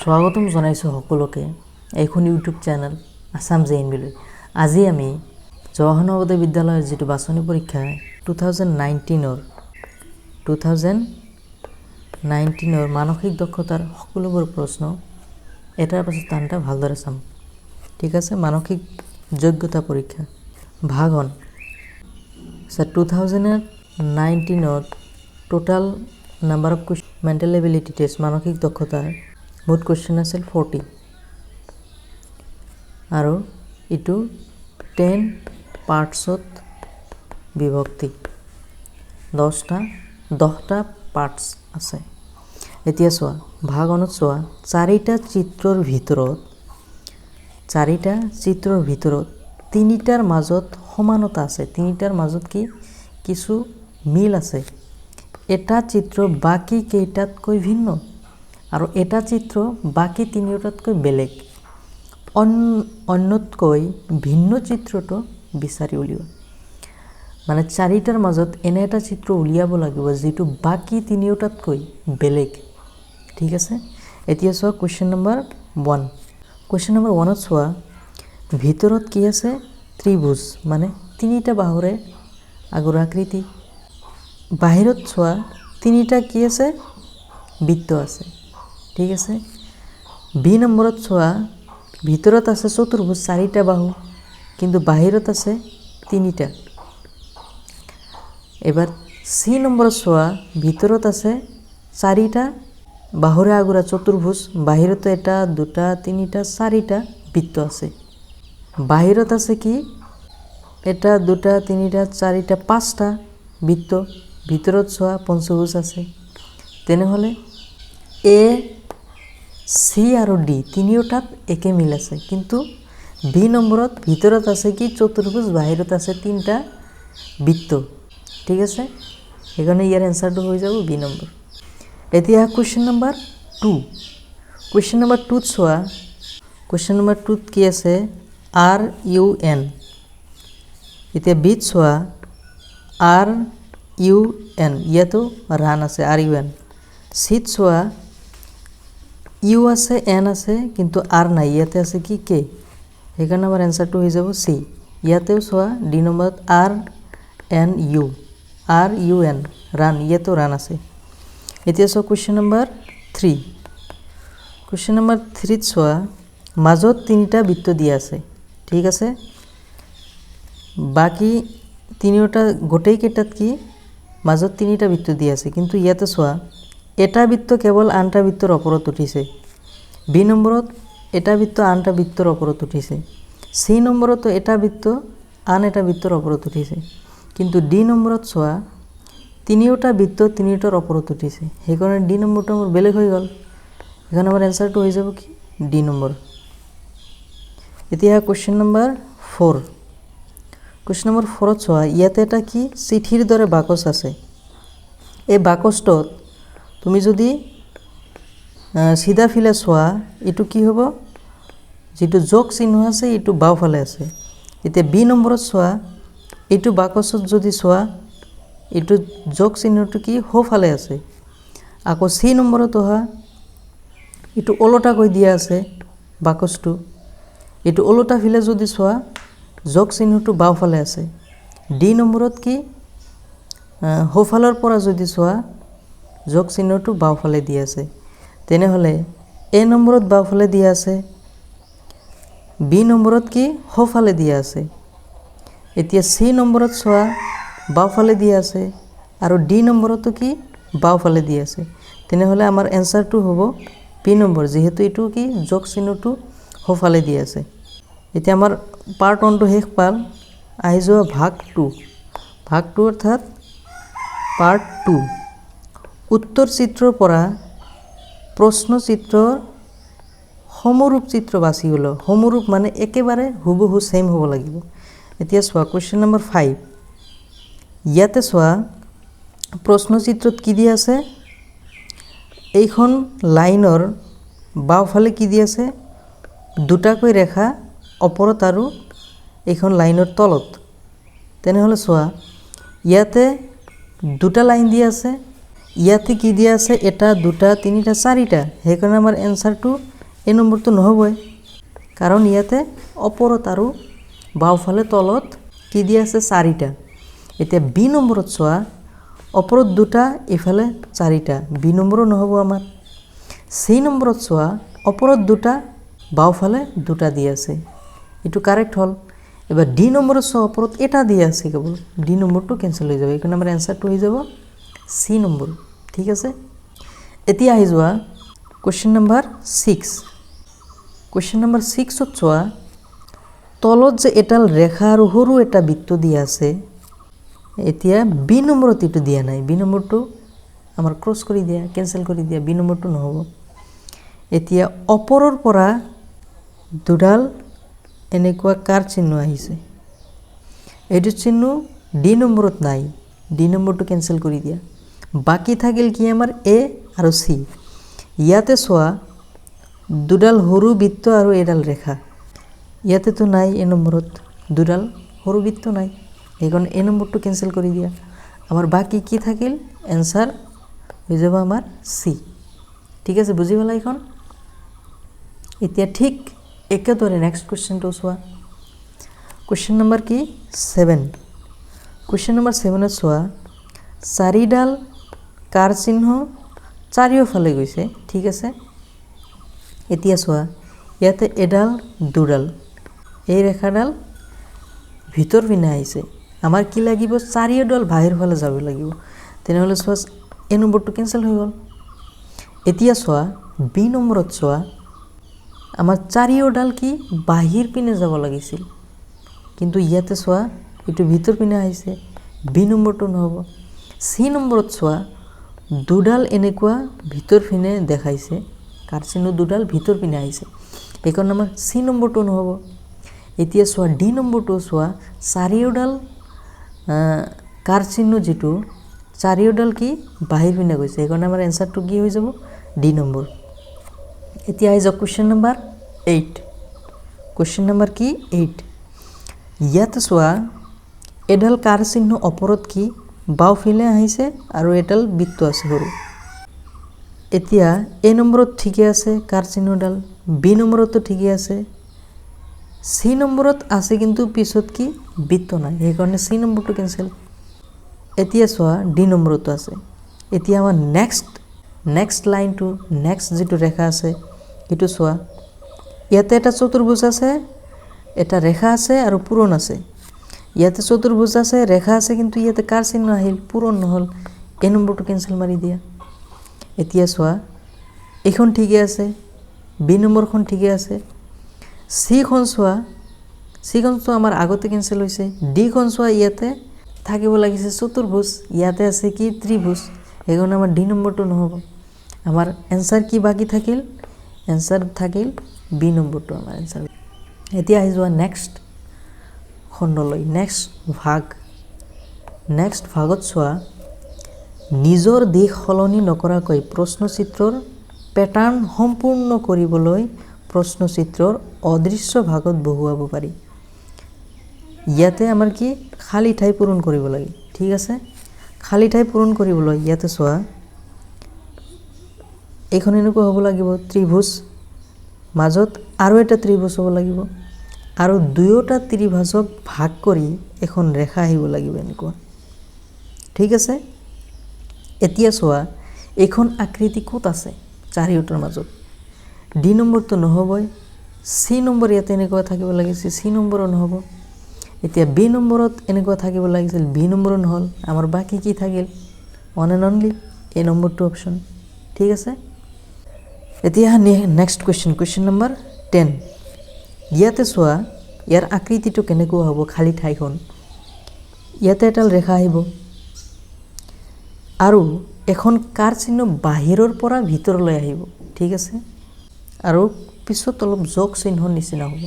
স্বাগতম জনাইছোঁ সকলোকে এইখন YouTube channel Assam J N বিলৈ। আজি আমি জৱাহৰ নৱোদয় বিদ্যালয়ৰ যিটো বাছনি পৰীক্ষা 2019ৰ মানসিক দক্ষতাৰ সকলোবোৰ প্ৰশ্ন এটাৰ পাছত আনটা ভালদৰে চাম। ঠিক আছে, মানসিক যোগ্যতা পৰীক্ষা ভাগ ওৱান। আচ্ছা, 2019ত total number of question mental ability test, মানসিক দক্ষতাৰ মুঠ কুৱেশ্যন আছিল 40 আৰু এইটো 10 পাৰ্টছত বিভক্তি, 10টা পাৰ্টছ আছে। এতিয়া চোৱা, ভাগ ওৱানত চোৱা, চাৰিটা চিত্ৰৰ ভিতৰত তিনিটাৰ মাজত সমানতা আছে। তিনিটাৰ মাজত কি কিছু মিল আছে। এটা চিত্ৰ বাকী কেইটাতকৈ ভিন্ন আৰু এটা চিত্ৰ বাকী তিনিওটাতকৈ বেলেগ। অন্যতকৈ ভিন্ন চিত্ৰটো বিচাৰি উলিওৱা। মানে চাৰিটাৰ মাজত এনে এটা চিত্ৰ উলিয়াব লাগিব যিটো বাকী তিনিওটাতকৈ বেলেগ। ঠিক আছে, এতিয়া চোৱা, কুৱেশ্যন নম্বৰ 1। কুৱেশ্যন নম্বৰ 1ত চোৱা, ভিতৰত কি আছে? ত্ৰিভুজ, মানে তিনিটা বাহুৰে আগৰ আকৃতি। বাহিৰত চোৱা, তিনিটা কি আছে? বৃত্ত আছে। ঠিক আছে, বি নম্বৰত চোৱা, ভিতৰত আছে চতুৰ্ভুজ, চাৰিটা বাহু, কিন্তু বাহিৰত আছে তিনিটা। এবাৰ চি নম্বৰত চোৱা, ভিতৰত আছে চাৰিটা বাহুৰে আগুৰা চতুৰ্ভুজ, বাহিৰতো এটা, দুটা, তিনিটা, চাৰিটা বৃত্ত আছে। বাহিৰত আছে কি? এটা, দুটা, তিনিটা, চাৰিটা, পাঁচটা বৃত্ত। ভিতৰত চোৱা, পঞ্চভুজ আছে। তেনেহ'লে এ, চি আৰু ডি তিনিওটাত একে মিল আছে, কিন্তু বি নম্বৰত ভিতৰত আছে কি? চতুৰ্ভুজ, বাহিৰত আছে তিনিটা বৃত্ত। ঠিক আছে, সেইকাৰণে ইয়াৰ এনচাৰটো হৈ যাব বি নম্বৰ। এতিয়া কুৱেশ্যন নম্বৰ 2। কুৱেশ্যন নম্বৰ 2ত চোৱা, কুৱেশ্যন নম্বৰ 2ত কি আছে? Are U N. এতিয়া বিত চোৱা, are U N, ইয়াতো ৰান আছে, are U N. চিত চোৱা, ইউ আছে, এন আছে, কিন্তু আৰ নাই। ইয়াতে আছে কি? কে। সেইকাৰণে আমাৰ এনচাৰটো হৈ যাব চি। ইয়াতেও চোৱা, ডি নম্বৰত R N U, are U N, run, ইয়াতো ৰান আছে। এতিয়া চোৱা, কুৱেশ্যন নম্বৰ 3। কুৱেশ্যন নম্বৰ 3ত চোৱা, মাজত তিনিটা বৃত্ত দিয়া আছে। ঠিক আছে, বাকী তিনিওটা গোটেইকেইটাত কি মাজত তিনিটা বৃত্ত দিয়া আছে, কিন্তু ইয়াতে চোৱা, এটা বৃত্ত কেৱল আনটা বৃত্তৰ ওপৰত উঠিছে। বি নম্বৰত এটা বৃত্ত আনটা বৃত্তৰ ওপৰত উঠিছে। চি নম্বৰতো এটা বৃত্ত আন এটা বৃত্তৰ ওপৰত উঠিছে। কিন্তু ডি নম্বৰত চোৱা, তিনিওটা বৃত্ত তিনিওটাৰ ওপৰত উঠিছে। সেইকাৰণে ডি নম্বৰটো আমাৰ বেলেগ হৈ গ'ল। সেইকাৰণে আমাৰ এনচাৰটো হৈ যাব কি? D number. এতিয়া কুৱেশ্যন নম্বৰ 4। কুৱেশ্যন নম্বৰ 4ত চোৱা, ইয়াতে এটা কি চিঠিৰ দৰে বাকচ আছে। এই বাকচটোত তুমি যদি চিধা ফিলে চোৱা, এইটো কি হ'ব? যিটো যোগ চিহ্ন আছে, এইটো বাওঁফালে আছে। এতিয়া বি নম্বৰত চোৱা, এইটো বাকচত যদি চোৱা, এইটো যোগ চিহ্নটো কি সোঁফালে আছে। আকৌ চি নম্বৰত অহা, এইটো ওলোটাকৈ দিয়া আছে বাকচটো। এইটো ওলোটা ফিলে যদি চোৱা, যোগ চিহ্নটো বাওঁফালে আছে। ডি নম্বৰত কি সোঁফালৰ পৰা যদি চোৱা, যোগ চিহ্নটো বাওঁফালে দি আছে। তেনেহ'লে এ নম্বৰত বাওঁফালে দিয়া আছে, বি নম্বৰত কি সোঁফালে দিয়া আছে। এতিয়া চি নম্বৰত চোৱা, বাওঁফালে দিয়া আছে আৰু ডি নম্বৰতো কি বাওঁফালে দিয়া আছে। তেনেহ'লে আমাৰ এনচাৰটো হ'ব বি নম্বৰ, যিহেতু এইটো কি যোগ চিহ্নটো সোঁফালে দিয়া আছে। এতিয়া আমাৰ পাৰ্ট 1টো শেষ পাল। আহি যোৱা ভাগ 2। ভাগ 2 অৰ্থাৎ পাৰ্ট 2। উত্তৰ চিত্ৰৰ পৰা প্ৰশ্ন চিত্ৰৰ সমৰূপ চিত্ৰ বাছি উলিওৱা। সমৰূপ মানে একেবাৰে হুবহু ছেইম হ'ব লাগিব। এতিয়া চোৱা, কুৱেশ্যন নম্বৰ 5। ইয়াতে চোৱা, প্ৰশ্ন চিত্ৰত কি দিয়া আছে? এইখন লাইনৰ বাওঁফালে কি দি আছে? দুটাকৈ ৰেখা ওপৰত আৰু এইখন লাইনৰ তলত। তেনেহ'লে চোৱা, ইয়াতে দুটা লাইন দিয়া আছে। ইয়াতে কি দিয়া আছে? এটা, দুটা, তিনিটা, চাৰিটা। সেইকাৰণে আমাৰ এনচাৰটো এই নম্বৰটো নহ'বই, কাৰণ ইয়াতে ওপৰত আৰু বাওঁফালে তলত কি দিয়া আছে? চাৰিটা। এতিয়া বি নম্বৰত চোৱা, ওপৰত দুটা, ইফালে চাৰিটা, বি নম্বৰো নহ'ব আমাৰ। চি নম্বৰত চোৱা, ওপৰত দুটা, বাওঁফালে দুটা দি আছে, এইটো কাৰেক্ট হ'ল। এবাৰ ডি নম্বৰত চোৱা, ওপৰত এটা দিয়া আছে কেৱল, ডি নম্বৰটো কেঞ্চেল হৈ যাব। এইকাৰণে আমাৰ এনচাৰটো হৈ যাব চি নম্বৰ। ঠিক আছে, এতিয়া আহি যোৱা কুৱেশ্যন নম্বৰ 6। কুৱেশ্যন নম্বৰ 6ত চোৱা, তলত যে এডাল ৰেখা আৰু সৰু এটা বৃত্ত দিয়া আছে। এতিয়া বি নম্বৰত এইটো দিয়া নাই, বি নম্বৰটো আমাৰ ক্ৰছ কৰি দিয়া, কেঞ্চেল কৰি দিয়া, বি নম্বৰটো নহ'ব। এতিয়া ওপৰৰ পৰা দুডাল এনেকুৱা কাৰ চিহ্ন আহিছে, এইটো চিহ্ন ডি নম্বৰত নাই, ডি নম্বৰটো কেঞ্চেল কৰি দিয়া। বাকী থাকিল কি আমাৰ? এ আৰু চি। ইয়াতে চোৱা, দুডাল সৰু বৃত্ত আৰু এডাল ৰেখা, ইয়াতেতো নাই, এ নম্বৰত দুডাল সৰু বৃত্ত নাই, সেইকাৰণে এ নম্বৰটো কেঞ্চেল কৰি দিয়া। আমাৰ বাকী কি থাকিল? এনচাৰ হৈ যাব আমাৰ চি। ঠিক আছে, বুজি পালা এইখন? এতিয়া ঠিক একেদৰে নেক্সট কুৱেশ্যনটো চোৱা। কুৱেশ্যন নম্বৰ কি? 7। কুৱেশ্যন নম্বৰ 7ত চোৱা, চাৰিডাল কাৰ চিহ্ন চাৰিওফালে গৈছে। ঠিক আছে, এতিয়া চোৱা, ইয়াতে এডাল, দুডাল, এই ৰেখাডাল ভিতৰ পিনে আহিছে। আমাৰ কি লাগিব? চাৰিওডাল বাহিৰ ফালে যাব লাগিব। তেনেহ'লে চোৱা, এ নম্বৰটো কেঞ্চেল হৈ গ'ল। এতিয়া চোৱা, বি নম্বৰত চোৱা, আমাৰ চাৰিওডাল কি বাহিৰ পিনে যাব লাগিছিল, কিন্তু ইয়াতে চোৱা, এইটো ভিতৰ পিনে আহিছে, বি নম্বৰটো নহ'ব। চি নম্বৰত চোৱা, দুডাল এনেকুৱা ভিতৰ পিনে দেখাইছে, কাৰ চিহ্ন দুডাল ভিতৰ পিনে আহিছে, সেইকাৰণে আমাৰ চি নম্বৰটো নহ'ব। এতিয়া চোৱা, ডি নম্বৰটো চোৱা, চাৰিওডাল কাৰ চিহ্ন যিটো চাৰিওডাল কি বাহিৰ পিনে গৈছে, সেইকাৰণে আমাৰ এনচাৰটো কি হৈ যাব? D number. এতিয়া আহি যাওক কুৱেশ্যন নম্বৰ 8। কুৱেশ্যন নম্বৰ কি? 8। ইয়াতে চোৱা, এডাল কাৰ চিহ্ন ওপৰত কি বাওঁফালে আহিছে আৰু এডাল বৃত্ত আছে সৰু। এতিয়া এ নম্বৰত ঠিকে আছে কাৰ চিহ্নডাল, বি নম্বৰতো ঠিকে আছে, চি নম্বৰত আছে কিন্তু পিছত কি বৃত্ত নাই, সেইকাৰণে চি নম্বৰটো কেঞ্চেল। এতিয়া চোৱা, ডি নম্বৰতো আছে। এতিয়া আমাৰ নেক্সট লাইনটো, নেক্সট যিটো ৰেখা আছে সেইটো চোৱা, ইয়াতে এটা চতুৰ্ভুজ আছে, এটা ৰেখা আছে আৰু পূৰণ আছে। ইয়াতে চতুৰ্ভুজ আছে, ৰেখা আছে, কিন্তু ইয়াতে কাৰ চিহ্ন আহিল? পূৰণ নহ'ল, এই নম্বৰটো কেঞ্চেল মাৰি দিয়া। এতিয়া চোৱা, এইখন ঠিকে আছে, বি নম্বৰখন ঠিকে আছে, চিখন চোৱা, চিখনটো আমাৰ আগতে কেঞ্চেল হৈছে। ডিখন চোৱা, ইয়াতে থাকিব লাগিছে চতুৰ্ভুজ, ইয়াতে আছে কি ত্ৰিভুজ, সেইকাৰণে আমাৰ ডি নম্বৰটো নহ'ব। আমাৰ এনচাৰ কি বাকী থাকিল? এনচাৰ থাকিল বি নম্বৰটো আমাৰ এনচাৰ। এতিয়া আহি যোৱা নেক্সট খণ্ডলৈ, নেক্সট ভাগ। নেক্সট ভাগত চোৱা, নিজৰ দিশ সলনি নকৰাকৈ প্ৰশ্নচিত্ৰৰ পেটাৰ্ণ সম্পূৰ্ণ কৰিবলৈ প্ৰশ্নচিত্ৰৰ অদৃশ্য ভাগত বহুৱাব পাৰি। ইয়াতে আমাৰ কি খালী ঠাই পূৰণ কৰিব লাগে। ঠিক আছে, খালী ঠাই পূৰণ কৰিবলৈ ইয়াতে চোৱা, এইখন এনেকুৱা হ'ব লাগিব ত্ৰিভুজ, মাজত আৰু এটা ত্ৰিভুজ হ'ব লাগিব আৰু দুয়োটা ত্ৰিভুজক ভাগ কৰি এখন ৰেখা আহিব লাগিব এনেকুৱা। ঠিক আছে, এতিয়া চোৱা, এইখন আকৃতি ক'ত আছে চাৰিওটাৰ মাজত? ডি নম্বৰটো নহ'বই, চি নম্বৰ ইয়াতে এনেকুৱা থাকিব লাগিছিল, চি নম্বৰো নহ'ব। এতিয়া বি নম্বৰত এনেকুৱা থাকিব লাগিছিল, বি নম্বৰো নহ'ল। আমাৰ বাকী কি থাকিল? ওৱান এণ্ড অনলি এই নম্বৰটো অপশ্যন। ঠিক আছে, এতিয়া নেক্সট কুৱেশ্যন, কুৱেশ্যন নম্বৰ 10। ইয়াতে চোৱা, ইয়াৰ আকৃতিটো কেনেকুৱা হ'ব? খালী ঠাইখন, ইয়াতে এডাল ৰেখা আহিব আৰু এখন কাৰ চিহ্ন বাহিৰৰ পৰা ভিতৰলৈ আহিব। ঠিক আছে, আৰু পিছত অলপ যোগ চিহ্নৰ নিচিনা হ'ব।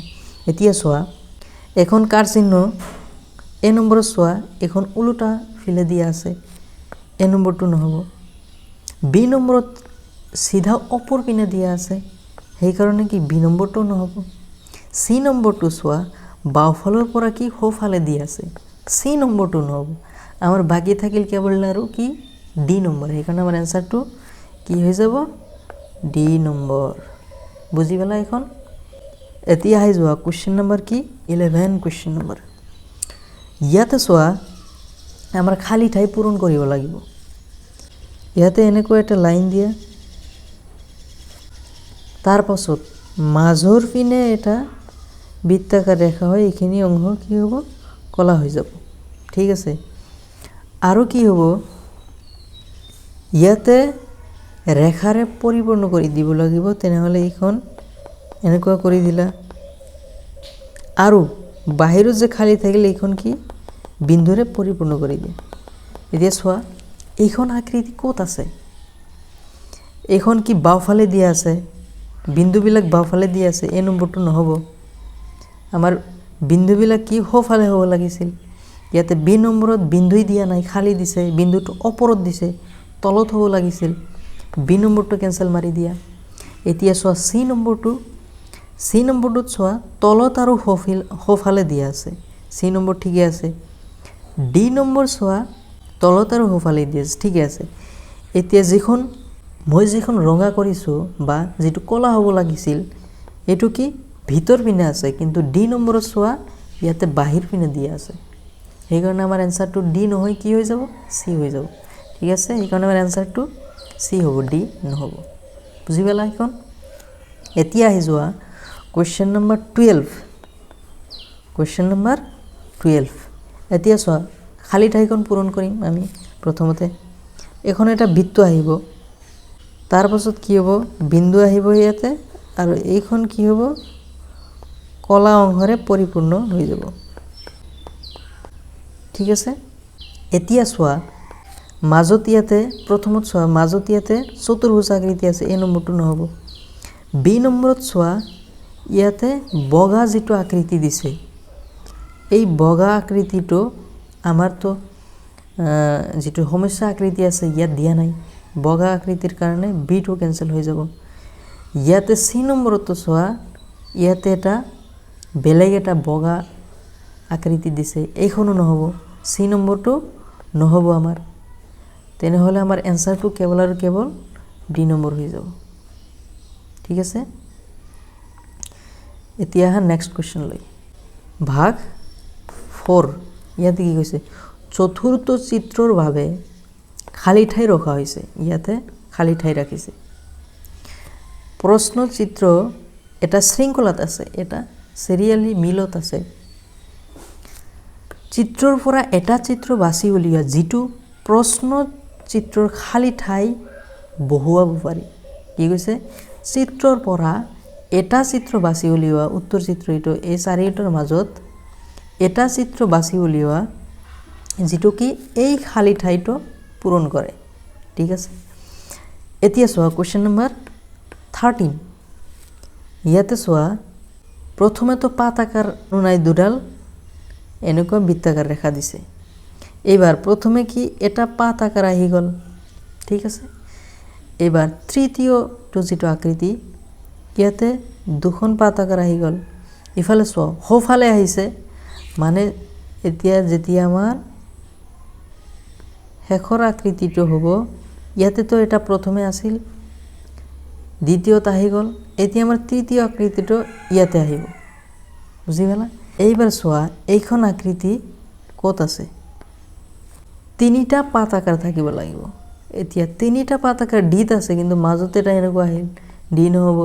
এতিয়া চোৱা, এখন কাৰ চিহ্ন এ নম্বৰত চোৱা, এখন ওলোটা ফিলে দিয়া আছে, এ নম্বৰটো নহ'ব। বি নম্বৰত চিধা ওপৰ পিনে দিয়া আছে, সেইকাৰণে কি বি নম্বৰটো নহ'ব। চি নম্বৰটো চোৱা, বাওঁফালৰ পৰা কি সোঁফালে দিয়া আছে, চি নম্বৰটো নহ'ব। আমাৰ বাকী থাকিল কেৱল আৰু কি ডি নম্বৰ। সেইকাৰণে আমাৰ এনচাৰটো কি হৈ যাব? D number. বুজি পালা এইখন? এতিয়া আহি যোৱা কুৱেশ্যন নম্বৰ কি? 11 কুৱেশ্যন নম্বৰ। ইয়াতে চোৱা, আমাৰ খালী ঠাই পূৰণ কৰিব লাগিব। ইয়াতে এনেকুৱা এটা লাইন দিয়া, তাৰপাছত মাজৰ পিনে এটা বৃত্তাকাৰ ৰেখা হয়, এইখিনি অংশ কি হ'ব? কলা হৈ যাব। ঠিক আছে। আৰু কি হ'ব? ইয়াতে ৰেখাৰে পৰিপূৰ্ণ কৰি দিব লাগিব। তেনেহ'লে এইখন এনেকুৱা কৰি দিলা, আৰু বাহিৰত যে খালী থাকিলে এইখন কি বিন্দুৰে পৰিপূৰ্ণ কৰি দিয়া। এতিয়া চোৱা, এইখন আকৃতি ক'ত আছে? এইখন কি বাওঁফালে দিয়া আছে, বিন্দুবিলাক বাওঁফালে দিয়া আছে। এই নম্বৰটো নহ'ব। আমাৰ বিন্দুবিলাক কি সোঁফালে হ'ব লাগিছিল। ইয়াতে বি নম্বৰত বিন্দুই দিয়া নাই, খালী দিছে, বিন্দুটো ওপৰত দিছে, তলত হ'ব লাগিছিল। বি নম্বৰটো কেঞ্চেল মাৰি দিয়া। এতিয়া চোৱা চি নম্বৰটো, চি নম্বৰটোত চোৱা, তলত আৰু সোঁফালে দিয়া আছে। চি নম্বৰ ঠিকে আছে। ডি নম্বৰ চোৱা, তলত আৰু সোঁফালে দিয়া আছে, ঠিকে আছে। এতিয়া যিখন মই যিখন ৰঙা কৰিছোঁ বা যিটো ক'লা হ'ব লাগিছিল, এইটো কি ভিতৰ পিনে আছে, কিন্তু ডি নম্বৰত চোৱা, ইয়াতে বাহিৰ পিনে দিয়া আছে। সেইকাৰণে আমাৰ এনচাৰটো ডি নহয় কি হৈ যাব? চি হৈ যাব। ঠিক আছে। সেইকাৰণে আমাৰ এনচাৰটো চি হ'ব, ডি নহ'ব। বুজি পালা সেইখন? এতিয়া আহি যোৱা কুৱেশ্যন নম্বৰ 12। কুৱেশ্যন নম্বৰ 12, এতিয়া চোৱা, খালী ঠাইখন পূৰণ কৰিম আমি। প্ৰথমতে এইখন এটা বৃত্ত আহিব, তাৰপাছত কি হ'ব? বিন্দু আহিব ইয়াতে, আৰু এইখন কি হ'ব? কলা অংশৰে পৰিপূৰ্ণ হৈ যাব। ঠিক আছে। এতিয়া চোৱা, মাজত ইয়াতে প্ৰথমত চোৱা, মাজত ইয়াতে চতুৰ্ভুজ আকৃতি আছে, এই নম্বৰটো নহ'ব। বি নম্বৰত চোৱা, ইয়াতে বগা যিটো আকৃতি দিছে, এই বগা আকৃতিটো আমাৰতো যিটো সমস্যা আকৃতি আছে ইয়াত দিয়া নাই। বগা আকৃতিৰ কাৰণে বিটো কেঞ্চেল হৈ যাব। ইয়াতে চি নম্বৰতো চোৱা, ইয়াতে এটা বেলেগ এটা বগা আকৃতি দিছে, এইখনো নহ'ব। চি নম্বৰটো নহ'ব আমাৰ। তেনেহ'লে আমাৰ এনচাৰটো কেৱল আৰু কেৱল ডি নম্বৰ হৈ যাব। ঠিক আছে। এতিয়া আহা নেক্সট কুৱেশ্যনলৈ, ভাগ 4। ইয়াতে কি কৈছে? চতুৰ্থ চিত্ৰৰ বাবে খালী ঠাই ৰখা হৈছে। ইয়াতে খালী ঠাই ৰাখিছে। প্ৰশ্ন চিত্ৰ এটা শৃংখলাত আছে, এটা চিৰিয়েলি মিলত আছে। চিত্ৰৰ পৰা এটা চিত্ৰ বাছি উলিওৱা যিটো প্ৰশ্ন চিত্ৰৰ খালী ঠাই বহুৱাব পাৰি। কি কৈছে? চিত্ৰৰ পৰা এটা চিত্ৰ বাছি উলিওৱা, উত্তৰ চিত্ৰ এইটো, এই চাৰিটাৰ মাজত এটা চিত্ৰ বাছি উলিওৱা যিটো কি এই খালী ঠাইটো পূৰণ কৰে। ঠিক আছে। এতিয়া চোৱা কুৱেশ্যন নম্বৰ 13। ইয়াতে চোৱা, প্ৰথমেতো পাত আকাৰ নাই, দুডাল এনেকুৱা বৃত্তাকাৰ ৰেখা দিছে। এইবাৰ প্ৰথমে কি এটা পাত আকাৰ আহি গ'ল। ঠিক আছে। এইবাৰ তৃতীয়টো যিটো আকৃতি, ইয়াতে দুখন পাত আকাৰ আহি গ'ল। ইফালে চোৱা, সোঁফালে আহিছে, মানে এতিয়া যেতিয়া আমাৰ শেষৰ আকৃতিটো হ'ব, ইয়াতেতো এটা প্ৰথমে আছিল, দ্বিতীয়ত আহি গ'ল, এতিয়া আমাৰ তৃতীয় আকৃতিটো ইয়াতে আহিব। বুজি পালা? এইবাৰ চোৱা, এইখন আকৃতি ক'ত আছে? তিনিটা পাত আকাৰ থাকিব লাগিব। এতিয়া তিনিটা পাত আকাৰ ডিত আছে, কিন্তু মাজতে এটা এনেকুৱা আহিল, ডি নহ'ব।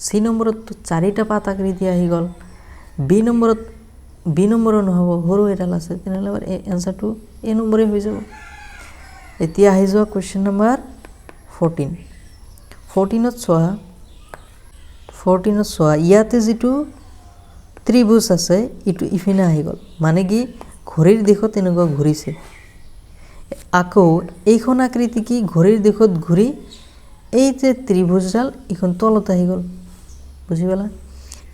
চি নম্বৰত চাৰিটা পাত আকৃতি আহি গ'ল। বি নম্বৰত, বি নম্বৰো নহ'ব, সৰু এডাল আছে। তেনেহ'লে আমাৰ এই এনচাৰটো এ নম্বৰেই হৈ যাব। এতিয়া আহি যোৱা কুৱেশ্যন নম্বৰ 14। 14ত চোৱা, ইয়াতে যিটো ত্ৰিভুজ আছে, ইটো ইপিনে আহি গ'ল, মানে কি ঘড়ীৰ দিশত এনেকুৱা ঘূৰিছে। আকৌ এইখন আকৃতি কি ঘড়ীৰ দিশত ঘূৰি এই যে ত্ৰিভুজডাল এইখন তলত আহি গ'ল। বুজি পালা?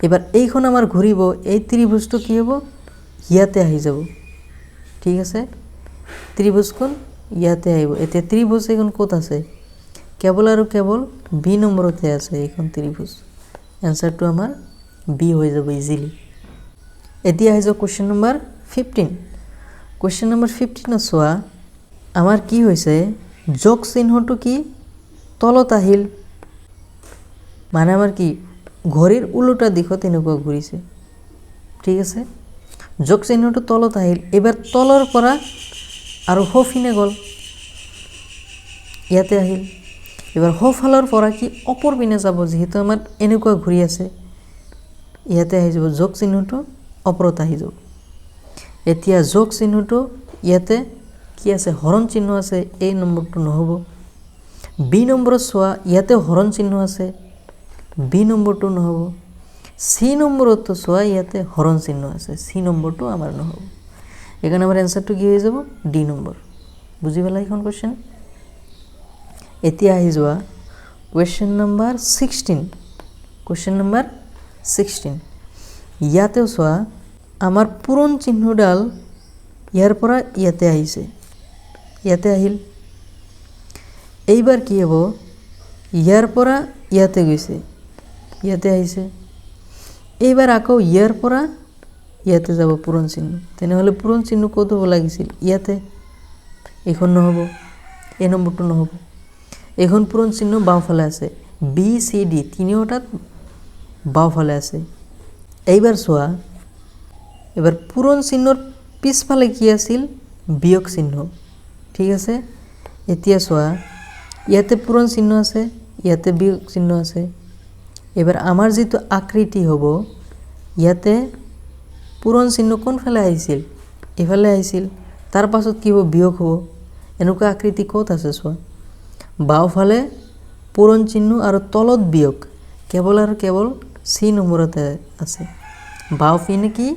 এইবাৰ এইখন আমাৰ ঘূৰিব, এই ত্ৰিভুজটো কি হ'ব? ইয়াতে আহি যাব। ঠিক আছে। ত্ৰিভুজখন ইয়াতে আহিব। এতিয়া ত্ৰিভুজ এইখন ক'ত আছে? কেৱল আৰু কেৱল বি নম্বৰতে আছে এইখন ত্ৰিভুজ। এনচাৰটো আমাৰ বি হৈ যাব ইজিলি। এতিয়া আহি যাওক কুৱেশ্যন নম্বৰ 15। কুৱেশ্যন নম্বৰ 15ত চোৱা, আমাৰ কি হৈছে? যোগ চিহ্নটো কি তলত আহিল, মানে আমাৰ কি ঘড়ীৰ ওলোটা দিশত এনেকুৱা ঘূৰিছে। ঠিক আছে, যোগ চিহ্নটো তলত আহিল, এইবাৰ তলৰ পৰা আৰু সোঁফিনে গ'ল, ইয়াতে আহিল। এইবাৰ সোঁফালৰ পৰা কি অপৰ পিনে যাব, যিহেতু আমাৰ এনেকুৱা ঘূৰি আছে, ইয়াতে আহি যাব, যোগ চিহ্নটো ওপৰত আহি যাব। এতিয়া যোগ চিহ্নটো ইয়াতে কি আছে, হৰণ চিহ্ন আছে, এই নম্বৰটো নহ'ব। বি নম্বৰত চোৱা, ইয়াতে হৰণ চিহ্ন আছে, বি নম্বৰটো নহ'ব। চি নম্বৰতো চোৱা, ইয়াতে হৰণ চিহ্ন আছে, চি নম্বৰটো আমাৰ নহ'ব। সেইকাৰণে আমাৰ এনচাৰটো কি হৈ যাব, ডি নম্বৰ। বুজি পালা এইখন কুৱেশ্যন? এতিয়া আহি যোৱা কুৱেশ্যন নম্বৰ 16। কুৱেশ্যন নম্বৰ 16, ইয়াতেও চোৱা আমাৰ পূৰণ চিহ্নডাল ইয়াৰ পৰা ইয়াতে আহিছে, ইয়াতে আহিল। এইবাৰ কি হ'ব, ইয়াৰ পৰা ইয়াতে গৈছে, ইয়াতে আহিছে। এইবাৰ আকৌ ইয়াৰ পৰা ইয়াতে যাব পূৰণ চিহ্ন। তেনেহ'লে পূৰণ চিহ্ন ক'ত হ'ব লাগিছিল, ইয়াতে। এইখন নহ'ব, এই নম্বৰটো নহ'ব। এইখন পূৰণ চিহ্ন বাওঁফালে আছে, বি চি ডি তিনিওটাত বাওঁফালে আছে। এইবাৰ চোৱা, এইবাৰ পূৰণ চিহ্নৰ পিছফালে কি আছিল, বিয়োগ চিহ্ন। ঠিক আছে, এতিয়া চোৱা ইয়াতে পূৰণ চিহ্ন আছে, ইয়াতে বিয়োগ চিহ্ন আছে। এইবাৰ আমাৰ যিটো আকৃতি হ'ব, ইয়াতে পূৰণ চিহ্ন কোনফালে আহিছিল, এইফালে আহিছিল। তাৰ পাছত কি হ'ব, বিয়োগ হ'ব। এনেকুৱা আকৃতি ক'ত আছে চোৱা, বাওঁফালে পূৰণ চিহ্ন আৰু তলত বিয়োগ, কেৱল আৰু কেৱল চি নম্বৰতে আছে। বাওঁপিনে কি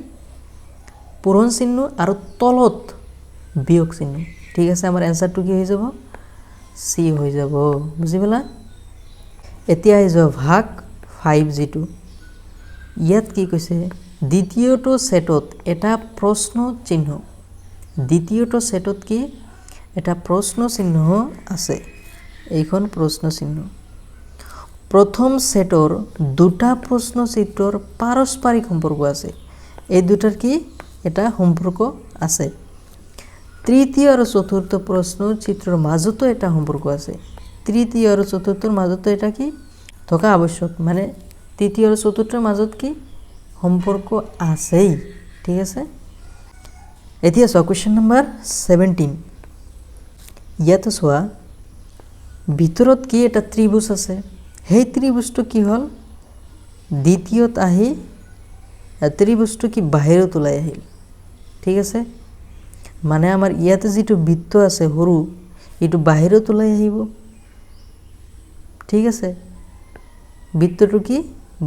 পূৰণ চিহ্ন আৰু তলত বিয়োগ চিহ্ন। ঠিক আছে, আমাৰ এনচাৰটো কি হৈ যাব, চি হৈ যাব। বুজি পালা? এতিয়া আহি যোৱা ভাগ 5, যিটো ইয়াত কি কৈছে, দ্বিতীয়টো ছেটত এটা প্ৰশ্ন চিহ্ন, দ্বিতীয়টো ছেটত কি এটা প্ৰশ্ন চিহ্ন আছে, এইখন প্ৰশ্ন চিহ্ন। প্ৰথম ছেটৰ দুটা প্ৰশ্ন চিত্ৰৰ পাৰস্পৰিক সম্পৰ্ক আছে, এই দুটাৰ কি এটা সম্পৰ্ক আছে। তৃতীয় আৰু চতুৰ্থ প্ৰশ্ন চিত্ৰৰ মাজতো এটা সম্পৰ্ক আছে, তৃতীয় আৰু চতুৰ্থৰ মাজতো এটা কি থকা আৱশ্যক, মানে তৃতীয় আৰু চতুৰ্থৰ মাজত কি সম্পৰ্ক আছেই। ঠিক আছে, এতিয়া চোৱা কুৱেশ্যন নম্বৰ 17। ইয়াতে চোৱা ভিতৰত কি এটা ত্ৰিভুজ আছে, সেই ত্ৰিভুজটো কি হ'ল, দ্বিতীয়ত আহি ত্ৰিভুজটো কি বাহিৰত ওলাই আহিল। ঠিক আছে, মানে আমাৰ ইয়াতে যিটো বৃত্ত আছে সৰু, এইটো বাহিৰত ওলাই আহিব। ঠিক আছে, বৃত্তটো কি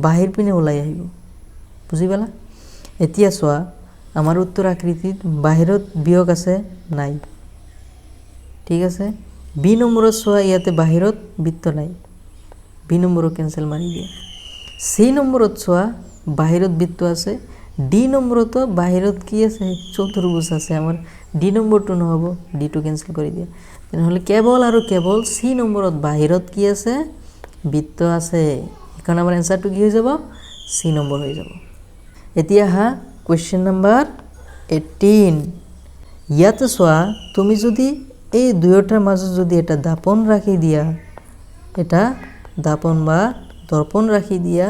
বাহিৰ পিনে ওলাই আহিব। বুজি পালা? এতিয়া চোৱা আমাৰ উত্তৰ আকৃতিত বাহিৰত বিয়োগ আছে নাই। ঠিক আছে, বি নম্বৰত চোৱা ইয়াতে বাহিৰত বৃত্ত নাই, বি নম্বৰো কেঞ্চেল মাৰি দিয়া। চি নম্বৰত চোৱা বাহিৰত বৃত্ত আছে, ডি নম্বৰতো বাহিৰত কি আছে, চতুৰ্ভুজ আছে, আমাৰ ডি নম্বৰটো নহ'ব, ডিটো কেঞ্চেল কৰি দিয়া। তেনেহ'লে কেৱল আৰু কেৱল চি নম্বৰত বাহিৰত কি আছে, বৃত্ত আছে। সেইকাৰণে আমাৰ এনচাৰটো কি হৈ যাব, চি নম্বৰ হৈ যাব। এতিয়া আহা কুৱেশ্যন নম্বৰ 18। ইয়াতে চোৱা তুমি যদি এই দুয়োটাৰ মাজত যদি এটা দাপন ৰাখি দিয়া, এটা দাপন বা দৰ্পণ ৰাখি দিয়া,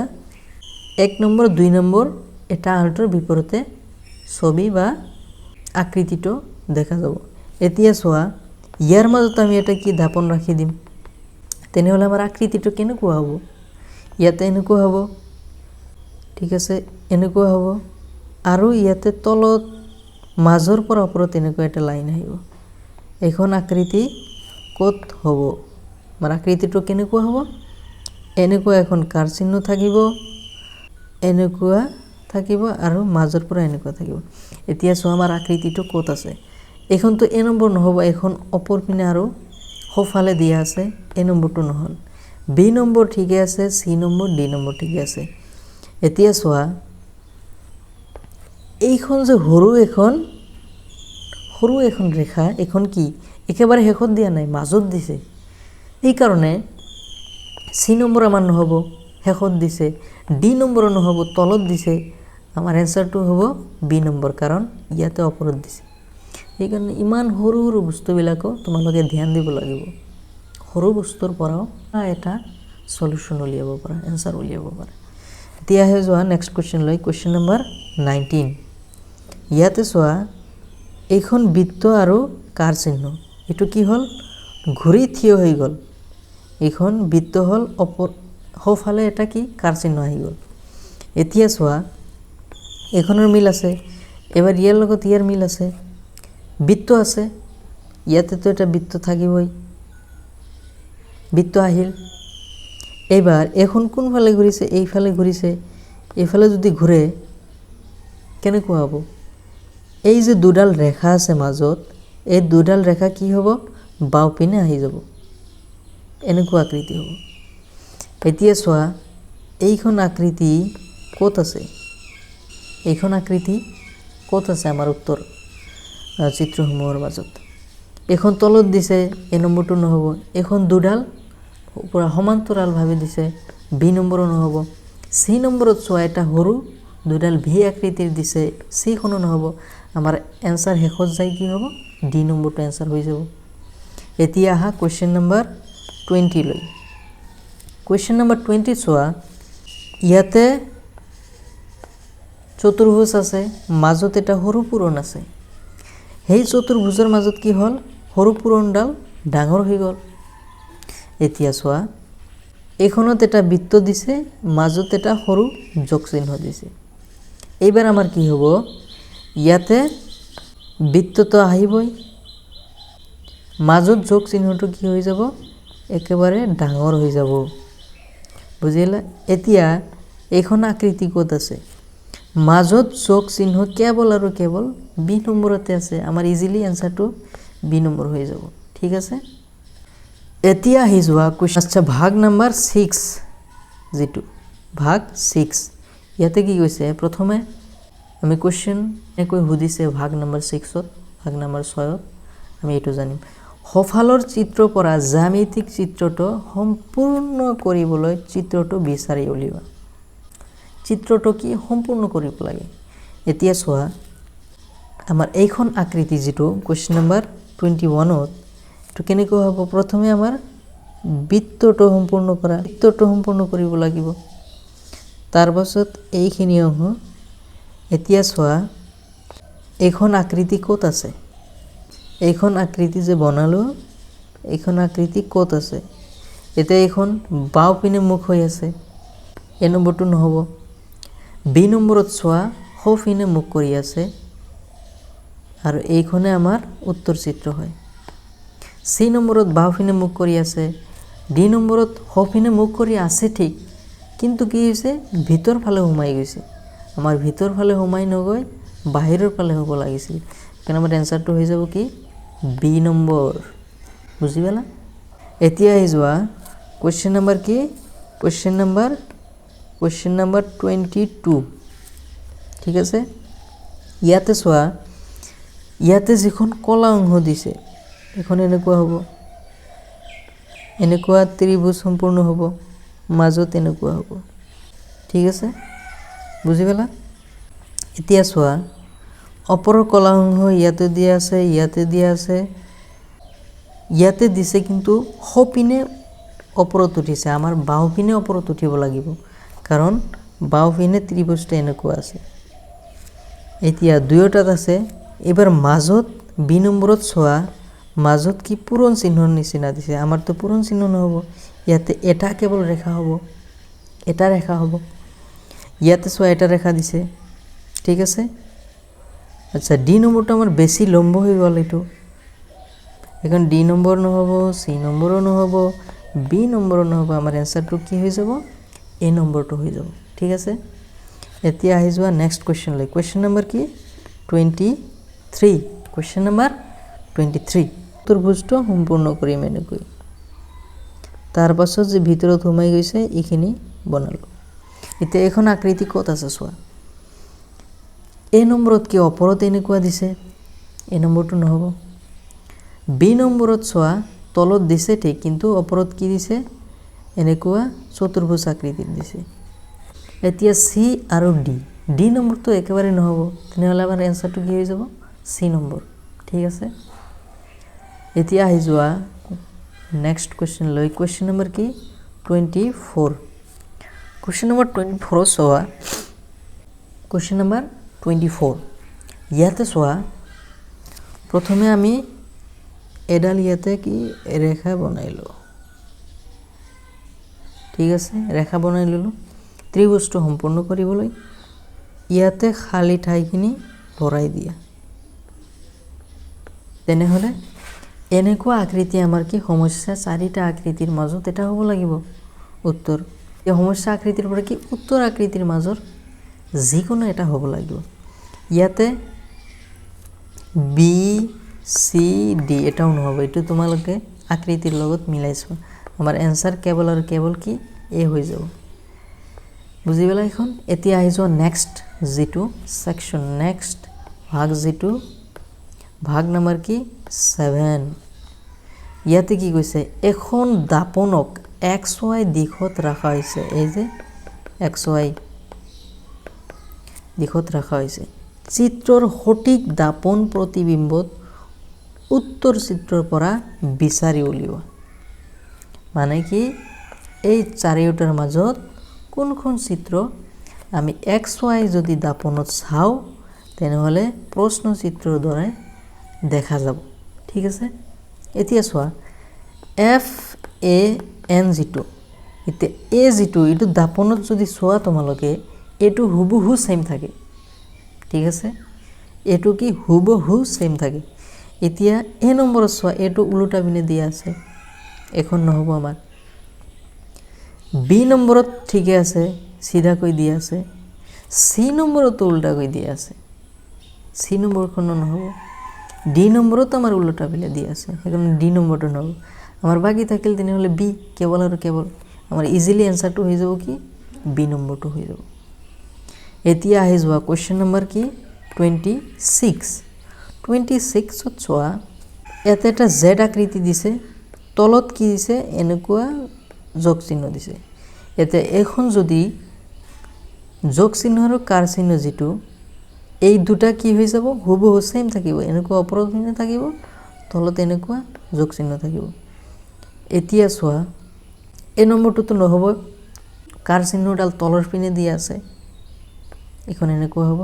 1 নম্বৰ 2 নম্বৰ এটা আনটোৰ বিপৰীতে ছবি বা আকৃতিটো দেখা যাব। এতিয়া চোৱা ইয়াৰ মাজত আমি এটা কি দাপন ৰাখি দিম, তেনেহ'লে আমাৰ আকৃতিটো কেনেকুৱা হ'ব, ইয়াতে এনেকুৱা হ'ব। ঠিক আছে, এনেকুৱা হ'ব, আৰু ইয়াতে তলত মাজৰ পৰা ওপৰত এনেকুৱা এটা লাইন আহিব। এইখন আকৃতি ক'ত হ'ব, আমাৰ আকৃতিটো কেনেকুৱা হ'ব, এনেকুৱা এখন কাৰ চিহ্ন থাকিব, এনেকুৱা থাকিব, আৰু মাজৰ পৰা এনেকুৱা থাকিব। এতিয়া চোৱা আমাৰ আকৃতিটো ক'ত আছে, এইখনতো এ নম্বৰ নহ'ব, এইখন ওপৰ পিনে আৰু সোঁফালে দিয়া আছে, এ নম্বৰটো নহ'ল। বি নম্বৰ ঠিকে আছে, চি নম্বৰ ডি নম্বৰ ঠিকে আছে। এতিয়া চোৱা এইখন যে সৰু এখন ৰেখা, এইখন কি একেবাৰে শেষত দিয়া নাই, মাজত দিছে, এইকাৰণে চি নম্বৰ আমাৰ নহ'ব, শেষত দিছে। ডি নম্বৰো নহ'ব, তলত দিছে। আমাৰ এনচাৰটো হ'ব বি নম্বৰ, কাৰণ ইয়াতে ওপৰত দিছে। সেইকাৰণে ইমান সৰু সৰু বস্তুবিলাকো তোমালোকে ধ্যান দিব লাগিব। সৰু বস্তুৰ পৰাও এটা চলিউশ্যন উলিয়াব পাৰা, এনচাৰ উলিয়াব পাৰা। এতিয়া আহি যোৱা নেক্সট কুৱেশ্যন লৈ, কুৱেশ্যন নম্বৰ 19। ইয়াতে চোৱা, এইখন বৃত্ত আৰু কাৰ চিহ্ন, এইটো কি হ'ল? ঘূৰি থিয় হৈ গ'ল। এইখন বৃত্ত হ'ল, অপৰ সোঁফালে এটা কি কাৰ চিহ্ন আহি গ'ল। এতিয়া চোৱা, এইখনৰ মিল আছে, এবাৰ ইয়াৰ লগত ইয়াৰ মিল আছে, বৃত্ত আছে, ইয়াতেতো এটা বৃত্ত থাকিবই, বৃত্ত আহিল। এইবাৰ এইখন কোনফালে ঘূৰিছে? এইফালে ঘূৰিছে। এইফালে যদি ঘূৰে কেনেকুৱা হ'ব? এই যে দুডাল ৰেখা আছে মাজত, এই দুডাল ৰেখা কি হ'ব? বাওঁপিনে আহি যাব, এনেকুৱা আকৃতি হ'ব। এতিয়া চোৱা, এইখন আকৃতি ক'ত আছে? এইখন আকৃতি ক'ত আছে আমাৰ উত্তৰ চিত্ৰসমূহৰ মাজত? এইখন তলত দিছে, এই নম্বৰটো নহ'ব। এইখন দুডাল পূৰা সমান্তৰালভাৱে দিছে, বি নম্বৰো নহ'ব। চি নম্বৰত চোৱা, এটা সৰু দুডাল ভি আকৃতিৰ দিছে, চিখনো নহ'ব। আমাৰ এনচাৰ শেষত যাই কি হ'ব? ডি নম্বৰটো এনচাৰ হৈ যাব। এতিয়া আহা কুৱেশ্যন নম্বৰ 20লৈ। কুৱেশ্যন নম্বৰ 20 চোৱা, ইয়াতে চতুৰ্ভুজ আছে, মাজত এটা সৰু পূৰণ আছে। সেই চতুৰ্ভুজৰ মাজত কি হ'ল? সৰু পূৰণডাল ডাঙৰ হৈ গ'ল। এতিয়া চোৱা, এইখনত এটা বৃত্ত দিছে, মাজত এটা সৰু যোগ চিহ্ন দিছে। এইবাৰ আমাৰ কি হ'ব? ইয়াতে বৃত্তটো আহিবই, মাজত যোগ চিহ্নটো কি হৈ যাব? একেবাৰে ডাঙৰ হৈ যাব। বুজিলা? এতিয়া এইখন আকৃতি ক'ত আছে? মাজত যোগ চিহ্ন কেৱল আৰু কেৱল বি নম্বৰতে আছে। আমাৰ ইজিলি এনচাৰটো বি নম্বৰ হৈ যাব। ঠিক আছে, এতিয়া আহি যোৱা কুৱেশ্যন, আচ্ছা, ভাগ নাম্বাৰ 6, যিটো ভাগ 6, ইয়াতে কি কৈছে? প্ৰথমে আমি কুৱেশ্যন এনেকৈ সুধিছে, ভাগ নম্বৰ 6ত, ভাগ নম্বৰ 6ত আমি এইটো জানিম। সফালৰ চিত্ৰৰ পৰা জ্যামিতিক চিত্ৰটো সম্পূৰ্ণ কৰিবলৈ চিত্ৰটো বিচাৰি উলিওৱা। চিত্ৰটো কি সম্পূৰ্ণ কৰিব লাগে? এতিয়া চোৱা, আমাৰ এইখন আকৃতি যিটো কুৱেশ্যন নম্বৰ 21ত, এইটো কেনেকুৱা হ'ব? প্ৰথমে আমাৰ বৃত্তটো সম্পূৰ্ণ কৰা, বৃত্তটো সম্পূৰ্ণ কৰিব লাগিব, তাৰপাছত এইখিনি অংশ। এতিয়া চোৱা, এইখন আকৃতি ক'ত আছে? এইখন আকৃতি যে বনালোঁ, এইখন আকৃতি ক'ত আছে? এতিয়া এইখন বাওঁপিনে মুখ হৈ আছে, এই নম্বৰটো নহ'ব। বি নম্বৰত চোৱা, সোঁপিনে মুখ কৰি আছে আৰু এইখনে আমাৰ উত্তৰ চিত্ৰ হয়। চি নম্বৰত বাওঁপিনে মুখ কৰি আছে, ডি নম্বৰত সোঁপিনে মুখ কৰি আছে ঠিক, কিন্তু কি হৈছে? ভিতৰ ফালে সোমাই গৈছে। আমাৰ ভিতৰ ফালে সোমাই নগৈ বাহিৰৰ ফালে হ'ব লাগিছিল। সেইকাৰণে আমাৰ এনচাৰটো হৈ যাব কি? B number. বুজি পালা? এতিয়া আহি যোৱা কুৱেশ্যন নম্বৰ কি? Question number 22। ঠিক আছে, ইয়াতে চোৱা, ইয়াতে যিখন কলা অংশ দিছে, এইখন এনেকুৱা হ'ব, এনেকুৱা ত্ৰিভুজ সম্পূৰ্ণ হ'ব, মাজত এনেকুৱা হ'ব। ঠিক আছে, বুজি পালা? এতিয়া চোৱা, ওপৰৰ কলা অংশ ইয়াতে দিয়া আছে, ইয়াতে দিয়া আছে, ইয়াতে দিছে, কিন্তু সোঁপিনে ওপৰত উঠিছে। আমাৰ বাওঁপিনে ওপৰত উঠিব লাগিব, কাৰণ বাওঁপিনে ত্ৰিভুজটো এনেকুৱা আছে। এতিয়া দুয়োটাত আছে। এইবাৰ মাজত বি নম্বৰত চোৱা, মাজত কি পূৰণ চিহ্নৰ নিচিনা দিছে। আমাৰতো পূৰণ চিহ্ন নহ'ব, ইয়াতে এটা কেৱল ৰেখা হ'ব, এটা ৰেখা হ'ব। ইয়াতে চোৱা, এটা ৰেখা দিছে। ঠিক আছে, আচ্ছা, ডি নম্বৰটো আমাৰ বেছি লম্ব হৈ গ'ল এইটো, সেইকাৰণে ডি নম্বৰ নহ'ব, চি নম্বৰো নহ'ব, বি নম্বৰো নহ'ব। আমাৰ এনচাৰটো কি হৈ যাব? এ নম্বৰটো হৈ যাব। ঠিক আছে, এতিয়া আহি যোৱা নেক্সট কুৱেশ্যনলৈ। কুৱেশ্যন নম্বৰ কি? 23। কুৱেশ্যন নম্বৰ 23, চতুৰ্ভুজটো সম্পূৰ্ণ কৰিম এনেকৈ, তাৰপাছত যে ভিতৰত সোমাই গৈছে এইখিনি বনালোঁ। এতিয়া এইখন আকৃতি ক'ত আছে চোৱা। এ নম্বৰত কি ওপৰত এনেকুৱা দিছে, এ নম্বৰটো নহ'ব। বি নম্বৰত চোৱা, তলত দিছে ঠিক, কিন্তু ওপৰত কি দিছে? এনেকুৱা চতুৰ্ভুজ আকৃতিত দিছে। এতিয়া চি আৰু ডি, ডি নম্বৰটো একেবাৰে নহ'ব, তেনেহ'লে আমাৰ এনচাৰটো কি হৈ যাব? C number. ঠিক আছে, এতিয়া আহি যোৱা নেক্সট কুৱেশ্যন লৈ, কুৱেশ্যন নম্বৰ কি? 24। কুৱেশ্যন নম্বৰ 24ত চোৱা, কুৱেশ্যন নম্বৰ 24 ইয়াতে চোৱা, প্ৰথমে আমি এডাল ইয়াতে কি ৰেখা বনাই লওঁ। ঠিক আছে, ৰেখা বনাই ল'লোঁ। ত্ৰিভুজটো সম্পূৰ্ণ কৰিবলৈ ইয়াতে খালী ঠাইখিনি ভৰাই দিয়া। তেনেহ'লে এনেকুৱা আকৃতি আমাৰ কি সমস্যা চাৰিটা আকৃতিৰ মাজত এটা হ'ব লাগিব উত্তৰ। এই সমস্যা আকৃতিৰ পৰা কি উত্তৰ আকৃতিৰ মাজৰ যিকোনো এটা হ'ব লাগিব। ইয়াতে বি, চি, ডি এটাও নহ'ব। এইটো তোমালোকে আকৃতিৰ লগত মিলাই চোৱা। আমাৰ এনচাৰ কেৱল আৰু কেৱল কি এ হৈ যাব। বুজি পালা এইখন? এতিয়া আহি যোৱা নেক্সট যিটো ছেকশ্যন, নেক্সট ভাগ, যিটো ভাগ নাম্বাৰ কি? 7। ইয়াতে কি কৈছে? এখন দাপোনক এক্স ৱাই দিশত ৰখা হৈছে। এই যে এক্স ৱাই দিশত ৰখা হৈছে। চিত্ৰৰ সঠিক দাপোন প্ৰতিবিম্বত উত্তৰ চিত্ৰৰ পৰা বিচাৰি উলিওৱা। মানে কি, এই চাৰিওটাৰ মাজত কোনখন চিত্ৰ আমি এক্স ৱাই যদি দাপোনত চাওঁ, তেনেহ'লে প্ৰশ্ন চিত্ৰৰ দৰে দেখা যাব। ঠিক আছে, এতিয়া চোৱা, এফ এ এন যিটো, এতিয়া এ যিটো, এইটো দাপোনত যদি চোৱা তোমালোকে, এইটো হুবহু ছেইম থাকে। ঠিক আছে, এইটো কি হুবহু ছেইম থাকে। এতিয়া এ নম্বৰত চোৱা, এইটো ওলোটা পিনে দিয়া আছে, এখন নহ'ব আমাৰ। বি নম্বৰত ঠিকে আছে, চিধাকৈ দিয়া আছে। চি নম্বৰতো উল্টাকৈ দিয়া আছে, চি নম্বৰখনো নহ'ব। ডি নম্বৰতো আমাৰ ওলোটা পিনে দিয়া আছে, সেইকাৰণে ডি নম্বৰটো নহ'ব। আমাৰ বাকী থাকিল তেনেহ'লে বি, কেৱল আৰু কেৱল আমাৰ ইজিলি এনচাৰটো হৈ যাব কি? বি নম্বৰটো হৈ যাব। এতিয়া আহি যোৱা কুৱেশ্যন নম্বৰ কি? 26। 26ত চোৱা, ইয়াতে এটা জেড আকৃতি দিছে, তলত কি দিছে? এনেকুৱা যোগ চিহ্ন দিছে। ইয়াতে এইখন যদি যোগ চিহ্ন আৰু কাৰ চিহ্ন যিটো, এই দুটা কি হৈ যাব? হুবহু ছেইম থাকিব। এনেকুৱা ওপৰত চিহ্ন থাকিব, তলত এনেকুৱা যোগ চিহ্ন থাকিব। এতিয়া চোৱা, এই নম্বৰটোতো নহ'ব, কাৰ চিহ্নডাল তলৰ পিনে দিয়া আছে, এইখন এনেকুৱা হ'ব।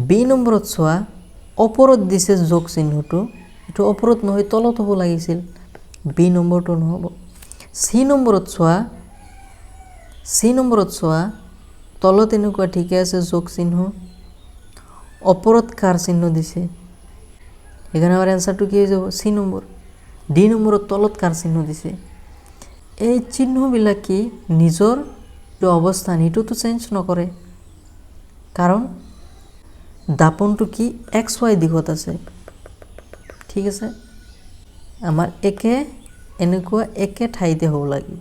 বি নম্বৰত চোৱা, ওপৰত দিছে যোগ চিহ্নটো, এইটো ওপৰত নহয়, তলত হ'ব লাগিছিল, বি নম্বৰটো নহ'ব। চি নম্বৰত চোৱা, চি নম্বৰত চোৱা, তলত এনেকুৱা ঠিকে আছে যোগ চিহ্ন, ওপৰত কাৰ চিহ্ন দিছে, সেইকাৰণে আমাৰ এনচাৰটো কি হৈ যাব? C number. D নম্বৰত তলত কাৰ চিহ্ন দিছে। এই চিহ্নবিলাক কি নিজৰ অৱস্থান সেইটোতো চেঞ্জ নকৰে, কাৰণ দাপোনটো কি এক্স ৱাই দিশত আছে। ঠিক আছে, আমাৰ একে এনেকুৱা একে ঠাইতে হ'ব লাগিব।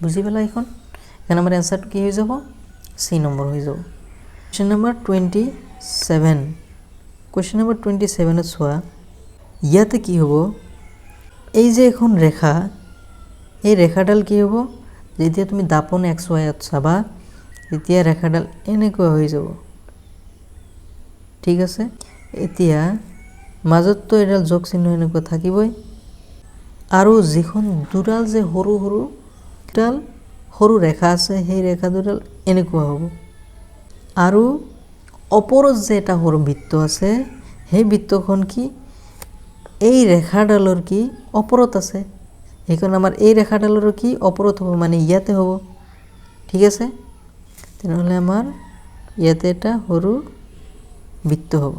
বুজি পালা এইখন? সেইকাৰণে আমাৰ এনচাৰটো কি হৈ যাব? চি নম্বৰ হৈ যাব। Question number 27। Question number 27ত চোৱা, ইয়াতে কি হ'ব? এই যে এখন ৰেখা, এই ৰেখাডাল কি হ'ব? যেতিয়া তুমি দাপোন এক্স ৱাইত চাবা, তেতিয়া ৰেখাডাল এনেকুৱা হৈ যাব। ঠিক আছে, এতিয়া মাজততো এডাল যোগ চিহ্ন এনেকুৱা থাকিবই, আৰু যিখন দুডাল যে সৰু সৰু দুডাল সৰু ৰেখা আছে, সেই ৰেখা দুডাল এনেকুৱা হ'ব। আৰু ওপৰত যে এটা সৰু বৃত্ত আছে, সেই বৃত্তখন কি এই ৰেখাডালৰ কি ওপৰত আছে, সেইকাৰণে আমাৰ এই ৰেখাডালৰো কি ওপৰত হ'ব, মানে ইয়াতে হ'ব। ঠিক আছে, তেনেহ'লে আমাৰ ইয়াতে এটা সৰু বৃত্ত হ'ব।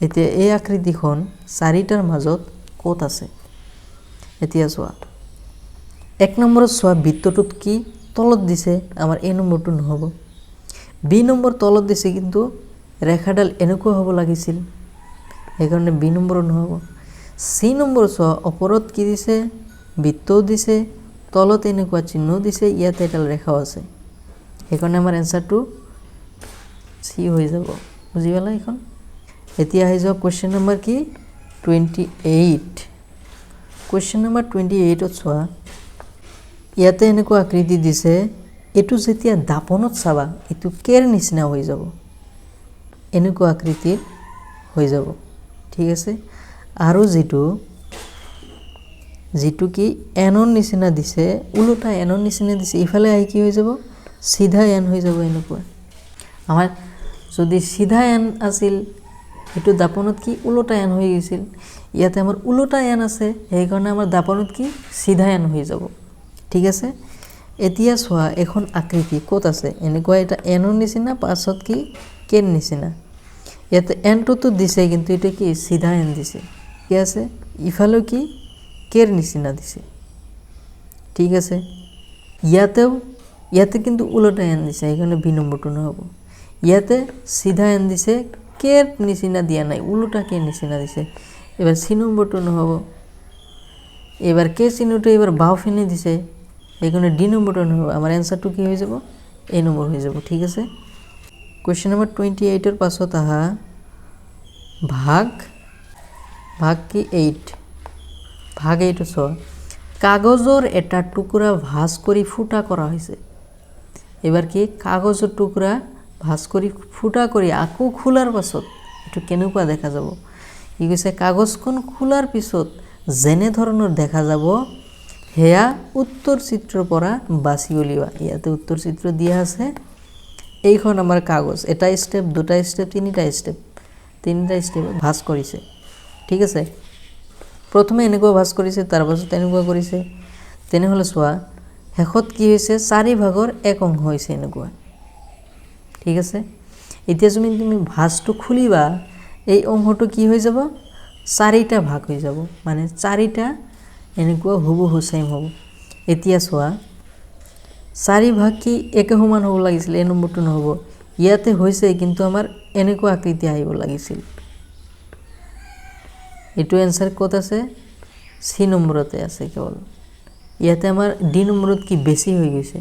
এতিয়া এই আকৃতিখন চাৰিটাৰ মাজত ক'ত আছে? এতিয়া চোৱা, এক নম্বৰত চোৱা, বৃত্তটোত কি তলত দিছে, আমাৰ এই নম্বৰটো নহ'ব। বি নম্বৰ তলত দিছে, কিন্তু ৰেখাডাল এনেকুৱা হ'ব লাগিছিল, সেইকাৰণে বি নম্বৰো নহ'ব। চি নম্বৰ চোৱা, ওপৰত কি দিছে? বৃত্তও দিছে, তলত এনেকুৱা চিহ্নও দিছে, ইয়াতে এডাল ৰেখাও আছে, সেইকাৰণে আমাৰ এনচাৰটো চি হৈ যাব। বুজি পালা এইখন? এতিয়া আহি যাওক কুৱেশ্যন নম্বৰ কি? 28। কুৱেশ্যন নম্বৰ 28ত চোৱা, ইয়াতে এনেকুৱা আকৃতি দিছে, এইটো যেতিয়া দাপোনত চাবা, এইটো কেৰ নিচিনা হৈ যাব, এনেকুৱা আকৃতিৰ হৈ যাব। ঠিক আছে, আৰু যিটো যিটো কি এনৰ নিচিনা দিছে, ওলোটা এনৰ নিচিনা দিছে, ইফালে আহি কি হৈ যাব? চিধা এন হৈ যাব। এনেকুৱা আমাৰ যদি চিধা এন আছিল, সেইটো দাপোনত কি ওলোটা এন হৈ গৈছিল। ইয়াতে আমাৰ ওলোটা এন আছে, সেইকাৰণে আমাৰ দাপোনত কি চিধা এন হৈ যাব। ঠিক আছে, এতিয়া চোৱা এখন আকৃতি ক'ত আছে? এনেকুৱা এটা এনৰ নিচিনা, পাছত কি কেৰ নিচিনা। ইয়াতে এনটোতো দিছে, কিন্তু এইটো কি চিধা এন দিছে। ঠিক আছে, ইফালেও কি কেৰ নিচিনা দিছে। ঠিক আছে, ইয়াতেও ইয়াতে কিন্তু ওলোটা এন দিছে, সেইকাৰণে বি নম্বৰটো নহ'ব। ইয়াতে চিধা এন দিছে, কেৰ নিচিনা দিয়া নাই, ওলোটা কেৰ নিচিনা দিছে। এবাৰ চি নম্বৰটো নহ'ব। এইবাৰ কে চিহ্নটো এইবাৰ বাওঁফিনে দিছে, সেইকাৰণে ডি নম্বৰটো নহ'ব। আমাৰ এনচাৰটো কি হৈ যাব? এ নম্বৰ হৈ যাব। ঠিক আছে, কুৱেশ্যন নম্বৰ 28ৰ পাছত আহা ভাগ ভাগ কি 8, ভাগ 8 চোৱা, কাগজৰ এটা টুকুৰা ভাঁজ কৰি ফুটা কৰা হৈছে। এইবাৰ কি কাগজৰ টুকুৰা ভাঁজ কৰি ফুটা কৰি আকৌ খোলাৰ পাছত এইটো কেনেকুৱা দেখা যাব? কি কৈছে? কাগজখন খোলাৰ পিছত যেনেধৰণৰ দেখা যাব সেয়া উত্তৰ চিত্ৰৰ পৰা বাছি উলিওৱা। ইয়াতে উত্তৰ চিত্ৰ দিয়া আছে। এইখন আমাৰ কাগজ, এটা ষ্টেপ, দুটা ষ্টেপ, তিনিটা ষ্টেপ, তিনিটা ষ্টেপত ভাঁজ কৰিছে। ঠিক আছে, প্ৰথমে এনেকুৱা ভাঁজ কৰিছে, তাৰপাছত এনেকুৱা কৰিছে। তেনেহ'লে চোৱা শেষত কি হৈছে? 4 ভাগৰ 1 অংশ হৈছে এনেকুৱা। ঠিক আছে, এতিয়া যদি তুমি ভাঁজটো খুলিবা, এই অংশটো কি হৈ যাব? 4টা ভাগ হৈ যাব, মানে 4টা এনেকুৱা হুবহু ছেইম হ'ব। এতিয়া চোৱা 4 ভাগ কি একে সমান হ'ব লাগিছিল, এই নম্বৰটো নহ'ব। ইয়াতে হৈছে, কিন্তু আমাৰ এনেকুৱা আকৃতি আহিব লাগিছিল। এইটো এনচাৰ ক'ত আছে? চি নম্বৰতে আছে কেৱল। ইয়াতে আমাৰ ডি নম্বৰত কি বেছি হৈ গৈছে,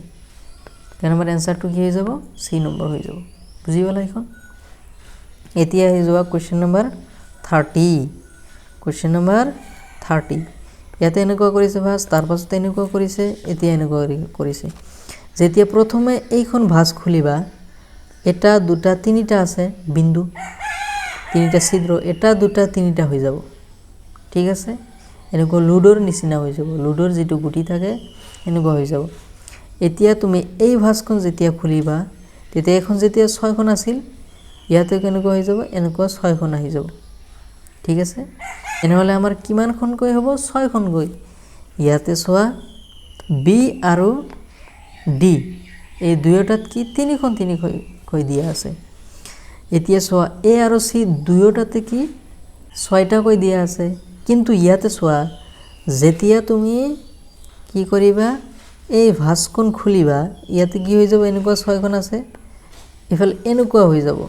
কাৰণ আমাৰ এনচাৰটো কি হৈ যাব? চি নম্বৰ হৈ যাব। বুজি পালা এইখন? এতিয়া আহি যোৱা কুৱেশ্যন নম্বৰ 30। কুৱেশ্যন নম্বৰ 30, ইয়াতে এনেকুৱা কৰিছে ভাঁজ, তাৰপাছত এনেকুৱা কৰিছে, এতিয়া এনেকুৱা কৰিছে। যেতিয়া প্ৰথমে এইখন ভাঁজ খুলিবা, এটা দুটা তিনিটা আছে বিন্দু, তিনিটা ছিদ্ৰ, এটা দুটা তিনিটা হৈ যাব। ঠিক আছে, এনেকুৱা লুডোৰ নিচিনা হৈ যাব, লুডোৰ যিটো গুটি থাকে এনেকুৱা হৈ যাব। এতিয়া তুমি এই ভাঁজখন যেতিয়া খুলিবা, তেতিয়া এইখন যেতিয়া 6খন আছিল, ইয়াতে কেনেকুৱা হৈ যাব? এনেকুৱা 6খন আহি যাব। ঠিক আছে, তেনেহ'লে আমাৰ কিমানখনকৈ হ'ব? 6খনকৈ। ইয়াতে চোৱা বি আৰু ডি এই দুয়োটাত কি তিনিখন তিনিখনকৈ দিয়া আছে। এতিয়া চোৱা এ আৰু চি দুয়োটাতে কি 6টাকৈ দিয়া আছে। কিন্তু ইয়াতে চোৱা যেতিয়া তুমি কি কৰিবা, এই ভাঁজখন খুলিবা, ইয়াতে কি হৈ যাব? এনেকুৱা 6খন আছে, ইফালে এনেকুৱা হৈ যাব।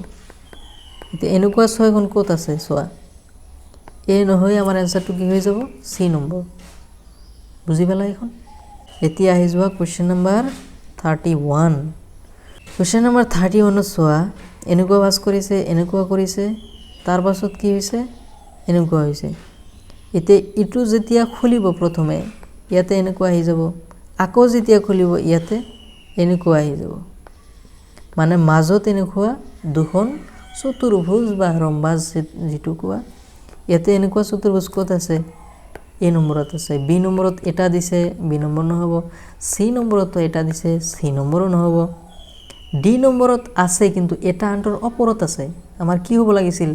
এতিয়া এনেকুৱা 6খন ক'ত আছে চোৱা, এ নহয়, আমাৰ এনচাৰটো কি হৈ যাব? C number. বুজি পালা এইখন? এতিয়া আহি যোৱা কুৱেশ্যন নম্বৰ 31। কুৱেশ্যন নম্বৰ 31ত চোৱা এনেকুৱা ভাঁজ কৰিছে, এনেকুৱা কৰিছে, তাৰপাছত কি হৈছে? এনেকুৱা হৈছে। এতিয়া ইটো যেতিয়া খুলিব প্ৰথমে ইয়াতে এনেকুৱা আহি যাব, আকৌ যেতিয়া খুলিব ইয়াতে এনেকুৱা আহি যাব, মানে মাজত এনেকুৱা দুখন চতুৰ্ভুজ বা ৰম্বাজ যিটো কোৱা। ইয়াতে এনেকুৱা চতুৰ্ভুজ ক'ত আছে? এ নম্বৰত আছে। বি নম্বৰত এটা দিছে, বি নম্বৰ নহ'ব। চি নম্বৰতো এটা দিছে, চি নম্বৰো নহ'ব। ডি নম্বৰত আছে, কিন্তু এটা আনটোৰ ওপৰত আছে। আমাৰ কি হ'ব লাগিছিল?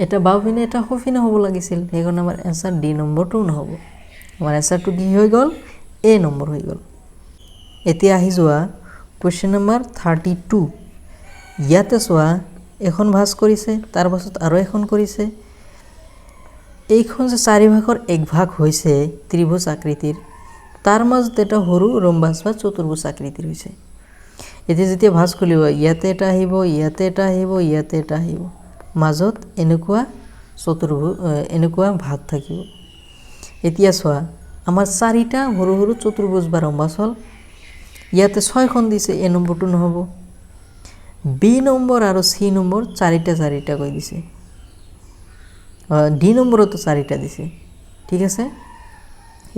এটা বাওঁপিনে এটা সোঁপিনে হ'ব লাগিছিল, সেইকাৰণে আমাৰ এনচাৰ ডি নম্বৰটোও নহ'ব। আমাৰ এনচাৰটো কি হৈ গ'ল? এ নম্বৰ হৈ গ'ল। এতিয়া আহি যোৱা কুৱেশ্যন নম্বৰ 32। ইয়াতে চোৱা এখন ভাঁজ কৰিছে, তাৰপাছত আৰু এখন কৰিছে। এইখন যে 4 ভাগৰ 1 ভাগ হৈছে ত্ৰিভুজ আকৃতিৰ, তাৰ মাজত এটা সৰু ৰম্বাস বা চতুৰ্ভুজ আকৃতিৰ হৈছে। এতিয়া যেতিয়া ভাঁজ খুলিব, ইয়াতে এটা আহিব, ইয়াতে এটা আহিব, ইয়াতে এটা আহিব, মাজত এনেকুৱা চতুৰ্ভুজ এনেকুৱা ভাগ থাকিব। এতিয়া চোৱা আমাৰ 4টা সৰু সৰু চতুৰ্ভুজ বা ৰম্বাস হ'ল। ইয়াতে 6খন দিছে, এ নম্বৰটো নহ'ব। বি নম্বৰ আৰু চি নম্বৰ 4টা 4টাকৈ দিছে, ডি নম্বৰতো 4টা দিছে। ঠিক আছে,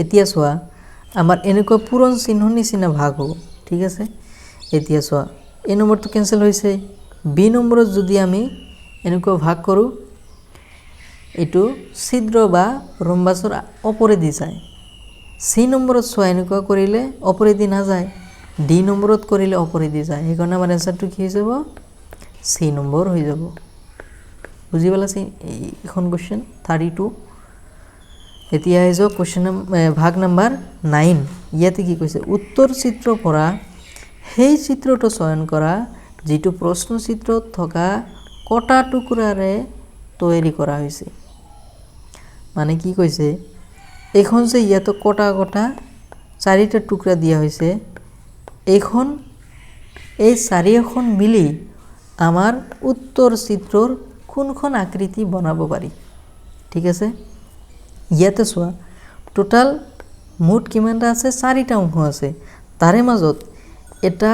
এতিয়া চোৱা আমাৰ এনেকুৱা পূৰণ চিহ্নৰ নিচিনা ভাগ হ'ব। ঠিক আছে, এতিয়া চোৱা এই নম্বৰটো কেঞ্চেল হৈছে। বি নম্বৰত যদি আমি এনেকুৱা ভাগ কৰোঁ, এইটো ছিদ্ৰ বা ৰম্বাসৰ ওপৰেদি যায়। চি নম্বৰত চোৱা, এনেকুৱা কৰিলে ওপৰেদি নাযায়, ডি নম্বৰত কৰিলে ওপৰেদি যায়। সেইকাৰণে আমাৰ এনচাৰটো কি হৈ যাব? চি নম্বৰ হৈ যাব। বুজি পালা চি এইখন কুৱেশ্যন 32? এতিয়া আহি যাওক কুৱেশ্যন ভাগ নাম্বাৰ 9। ইয়াতে কি কৈছে? উত্তৰ চিত্ৰৰ পৰা সেই চিত্ৰটো চয়ন কৰা যিটো প্ৰশ্ন চিত্ৰত থকা কটা টুকুৰাৰে তৈয়াৰী কৰা হৈছে। মানে কি কৈছে? এইখন যে ইয়াতে কটা কটা চাৰিটা টুকুৰা দিয়া হৈছে, এইখন এই চাৰিখন মিলি আমাৰ উত্তৰ চিত্ৰৰ কোনখন আকৃতি বনাব পাৰি? ঠিক আছে, ইয়াতে চোৱা, টোটাল মুঠ কিমানটা আছে? চাৰিটা অংশ আছে। তাৰে মাজত এটা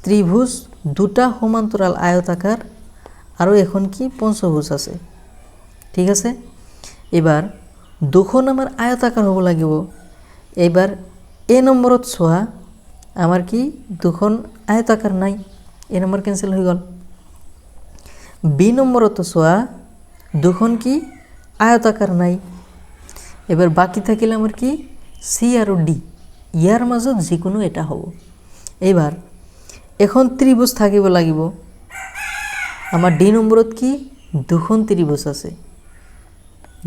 ত্ৰিভুজ, দুটা সমান্তৰাল আয়তাকাৰ আৰু এখন কি পঞ্চভুজ আছে। ঠিক আছে, এইবাৰ দুখন আমাৰ আয়তাকাৰ হ'ব লাগিব। এইবাৰ এ নম্বৰত চোৱা, আমাৰ কি দুখন আয়তাকাৰ নাই, এ নম্বৰ কেঞ্চেল হৈ গ'ল। বি নম্বৰতো চোৱা, দুখন কি আয়তাকাৰ নাই। এবাৰ বাকী থাকিলে আমাৰ কি চি আৰু ডি, ইয়াৰ মাজত যিকোনো এটা হ'ব। এইবাৰ এখন ত্ৰিভুজ থাকিব লাগিব। আমাৰ ডি নম্বৰত কি দুখন ত্ৰিভুজ আছে,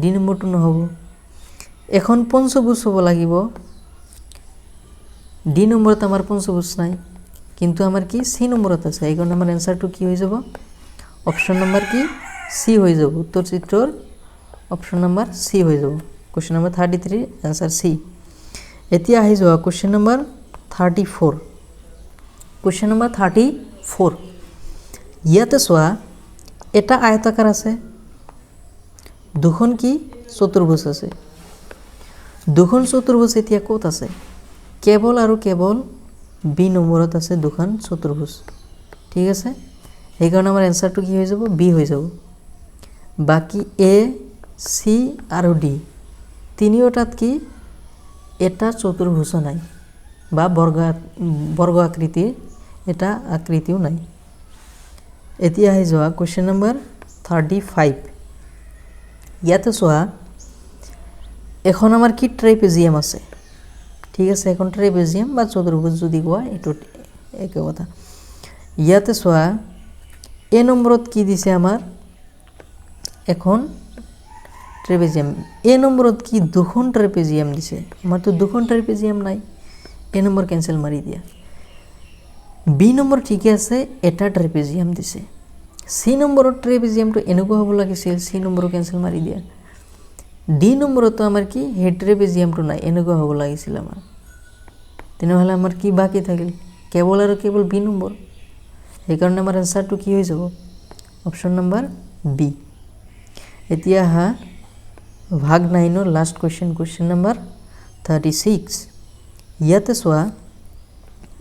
ডি নম্বৰটো নহ'ব। এখন পঞ্চভুজ হ'ব লাগিব, ডি নম্বৰত আমাৰ পঞ্চভুজ নাই, কিন্তু আমাৰ কি চি নম্বৰত আছে। সেইকাৰণে আমাৰ এনচাৰটো কি হৈ যাব? অপশ্যন নম্বৰ কি চি হৈ যাব। উত্তৰ চিত্ৰৰ অপশ্যন নম্বৰ চি হৈ যাব। Question number 33 answer C. এতিয়া আহি যোৱা কুৱেশ্যন নম্বৰ 34। কুৱেশ্যন নম্বৰ 34, ইয়াতে চোৱা, এটা আয়তাকাৰ আছে, দুখন কি চতুৰ্ভুজ আছে। দুখন চতুৰ্ভুজ এতিয়া ক'ত আছে? কেৱল আৰু কেৱল বি নম্বৰত আছে দুখন চতুৰ্ভুজ। ঠিক আছে, সেইকাৰণে আমাৰ এনচাৰটো কি হৈ যাব? বি হৈ যাব। বাকী এ, চি আৰু ডি তিনিওটাত কি এটা চতুৰ্ভুজো নাই বা বৰ্গ আকৃতিৰ এটা আকৃতিও নাই। এতিয়া আহি যোৱা কুৱেশ্যন নম্বৰ 35। ইয়াতে চোৱা, এখন আমাৰ কি ট্ৰেপেজিয়াম আছে। ঠিক আছে, এখন ট্ৰেপেজিয়াম বা চতুৰ্ভুজ যদি কোৱা, এইটো একে কথা। ইয়াতে চোৱা, এ নম্বৰত কি দিছে? আমাৰ এখন ট্ৰেপেজিয়াম। এ নম্বৰত কি দুখন ট্ৰেপেজিয়াম দিছে, আমাৰতো দুখন ট্ৰেপেজিয়াম নাই, এ নম্বৰ কেঞ্চেল মাৰি দিয়া। বি নম্বৰ ঠিকে আছে, এটা ট্ৰেপেজিয়াম দিছে। চি নম্বৰৰ ট্ৰেপেজিয়ামটো এনেকুৱা হ'ব লাগিছিল, চি নম্বৰো কেঞ্চেল মাৰি দিয়া। ডি নম্বৰতো আমাৰ কি সেই ট্ৰেপেজিয়ামটো নাই, এনেকুৱা হ'ব লাগিছিল আমাৰ। তেনেহ'লে আমাৰ কি বাকী থাকিল? কেৱল আৰু কেৱল বি নম্বৰ। সেইকাৰণে আমাৰ এনচাৰটো কি হৈ যাব? Option number B. এতিয়া আহা ভাগ 9ৰ লাষ্ট কুৱেশ্যন, কুৱেশ্যন নম্বৰ 36। ইয়াতে চোৱা,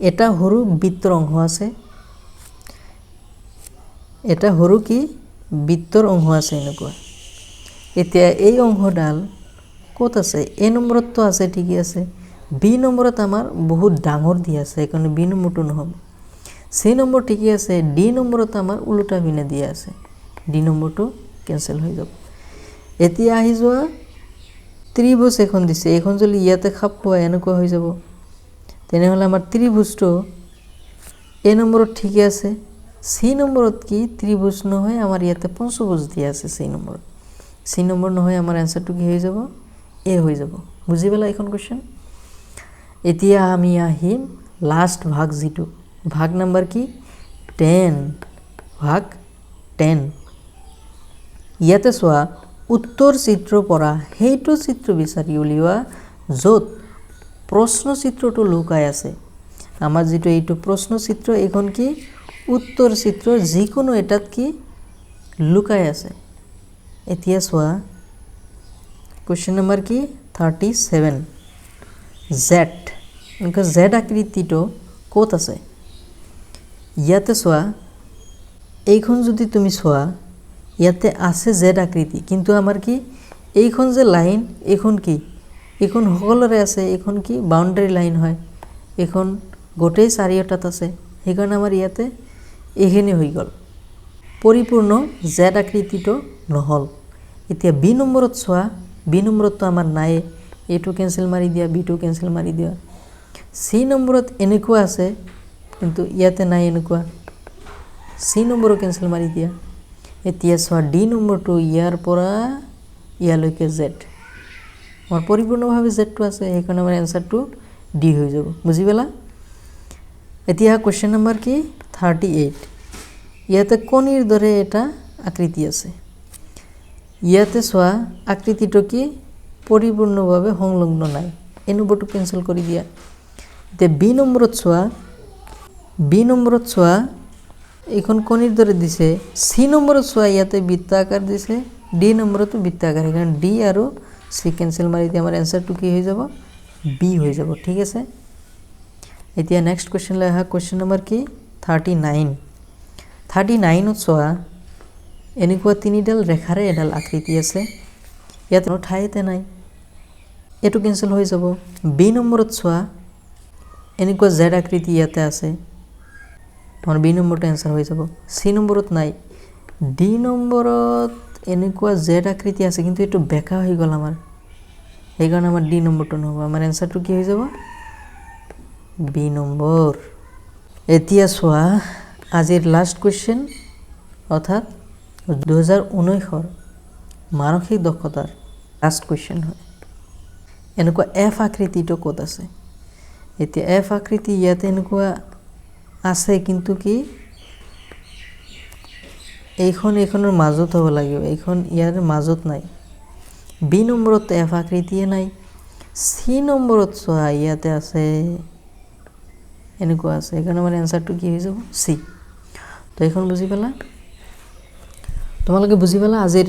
এটা সৰু বৃত্তৰ অংশ আছে, এটা সৰু কি বৃত্তৰ অংশ আছে এনেকুৱা। এতিয়া এই অংশডাল ক'ত আছে? এ নম্বৰততো আছে, ঠিকেই আছে। বি নম্বৰত আমাৰ বহুত ডাঙৰ দি আছে, সেইকাৰণে বি নম্বৰটো নহ'ব। চি নম্বৰ ঠিকেই আছে। ডি নম্বৰত আমাৰ ওলোটা পিনে দিয়া আছে, ডি নম্বৰটো কেঞ্চেল হৈ যাব। এতিয়া আহি যোৱা, ত্ৰিভুজ এখন দিছে। এইখন যদি ইয়াতে খাপ খুৱাই এনেকুৱা হৈ যাব। তেনেহ'লে আমাৰ ত্ৰিভুজটো এ নম্বৰত ঠিকে আছে। চি নম্বৰত কি ত্ৰিভুজ নহয়, আমাৰ ইয়াতে পঞ্চভুজ দিয়া আছে চি নম্বৰত। চি নম্বৰ নহয়, আমাৰ এনচাৰটো কি হৈ যাব? এ হৈ যাব। বুজি পালা এইখন কুৱেশ্যন? এতিয়া আমি আহিম লাষ্ট ভাগ, যিটো ভাগ নাম্বাৰ কি 10, ভাগ 10। ইয়াতে চোৱা, উত্তৰ চিত্ৰৰ পৰা সেইটো চিত্ৰ বিচাৰি উলিওৱা য'ত প্ৰশ্ন চিত্ৰটো লুকাই আছে। আমাৰ যিটো এইটো প্ৰশ্ন চিত্ৰ, এইখন কি উত্তৰ চিত্ৰ যিকোনো এটাত কি লুকাই আছে। এতিয়া চোৱা, কুৱেশ্যন নম্বৰ কি 37, জেড, এনেকুৱা জেড আকৃতিটো ক'ত আছে? ইয়াতে চোৱা, এইখন যদি তুমি চোৱা, ইয়াতে আছে জেড আকৃতি, কিন্তু আমাৰ কি এইখন যে লাইন, এইখন কি এইখন সকলোৰে আছে, এইখন কি বাউণ্ডাৰী লাইন হয়, এইখন গোটেই চাৰিওটাত আছে। সেইকাৰণে আমাৰ ইয়াতে এইখিনি হৈ গ'ল, পৰিপূৰ্ণ জেড আকৃতিটো নহ'ল। এতিয়া বি নম্বৰত চোৱা, বি নম্বৰততো আমাৰ নাই, এইটো কেঞ্চেল মাৰি দিয়া, বিটো কেঞ্চেল মাৰি দিয়া। চি নম্বৰত এনেকুৱা আছে কিন্তু ইয়াতে নাই এনেকুৱা, চি নম্বৰো কেঞ্চেল মাৰি দিয়া। এতিয়া চোৱা ডি নম্বৰটো ইয়াৰ পৰা ইয়ালৈকে জেড, আমাৰ পৰিপূৰ্ণভাৱে জেডটো আছে, সেইকাৰণে আমাৰ এনচাৰটো ডি হৈ যাব। বুজি পালা? এতিয়া কুৱেশ্যন নম্বৰ কি 38। ইয়াতে কণীৰ দৰে এটা আকৃতি আছে। ইয়াতে চোৱা আকৃতিটো কি পৰিপূৰ্ণভাৱে সংলগ্ন নাই, এই নম্বৰটো কেঞ্চেল কৰি দিয়া। এতিয়া বি নম্বৰত চোৱা, বি নম্বৰত চোৱা এইখন কণীৰ দৰে দিছে। চি নম্বৰত চোৱা ইয়াতে বৃত্তাকাৰ দিছে, ডি নম্বৰতো বৃত্তাকাৰ, সেইকাৰণে ডি আৰু চি কেঞ্চেল মাৰি দিয়ে আমাৰ এনচাৰটো কি হৈ যাব, বি হৈ যাব। ঠিক আছে, এতিয়া নেক্সট কুৱেশ্যনলৈ আহা। কুৱেশ্যন নম্বৰ কি 39। 39ত চোৱা এনেকুৱা তিনিডাল ৰেখাৰে এডাল আকৃতি আছে, ইয়াত কোনো ঠাইতে নাই, এইটো কেঞ্চেল হৈ যাব। বি নম্বৰত চোৱা এনেকুৱা জেড আকৃতি ইয়াতে আছে, আমাৰ বি নম্বৰটো এনচাৰ হৈ যাব। চি নম্বৰত নাই, ডি নম্বৰত এনেকুৱা জেড আকৃতি আছে কিন্তু এইটো বেকা হৈ গ'ল আমাৰ, সেইকাৰণে আমাৰ ডি নম্বৰটো নহ'ব, আমাৰ এনচাৰটো কি হৈ যাব, বি নম্বৰ। এতিয়া চোৱা আজিৰ লাষ্ট কুৱেশ্যন, অৰ্থাৎ 2019ৰ মানসিক দক্ষতাৰ লাষ্ট কুৱেশ্যন হয়। এনেকুৱা এফ আকৃতিটো ক'ত আছে? এতিয়া এফ আকৃতি ইয়াতে এনেকুৱা আছে কিন্তু কি এইখন এইখনৰ মাজত হ'ব লাগিব, এইখন ইয়াৰ মাজত নাই। বি নম্বৰত এফ আকৃতিয়ে নাই। চি নম্বৰত চোৱা ইয়াতে আছে, এনেকুৱা আছে, সেইকাৰণে আমাৰ এনচাৰটো কি হৈ যাব, চি। তো এইখন বুজি পালা, তোমালোকে বুজি পালা আজিৰ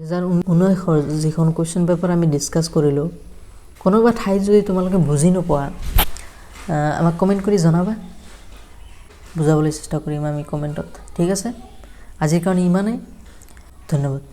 2019ৰ যিখন কুৱেশ্যন পেপাৰ আমি ডিছকাছ কৰিলোঁ। কোনোবা ঠাইত যদি তোমালোকে বুজি নোপোৱা আমাক কমেণ্ট কৰি জনাবা, বুজাবলৈ চেষ্টা কৰিম আমি কমেণ্টত। ঠিক আছে, আজিৰ কাৰণে ইমানেই, ধন্যবাদ।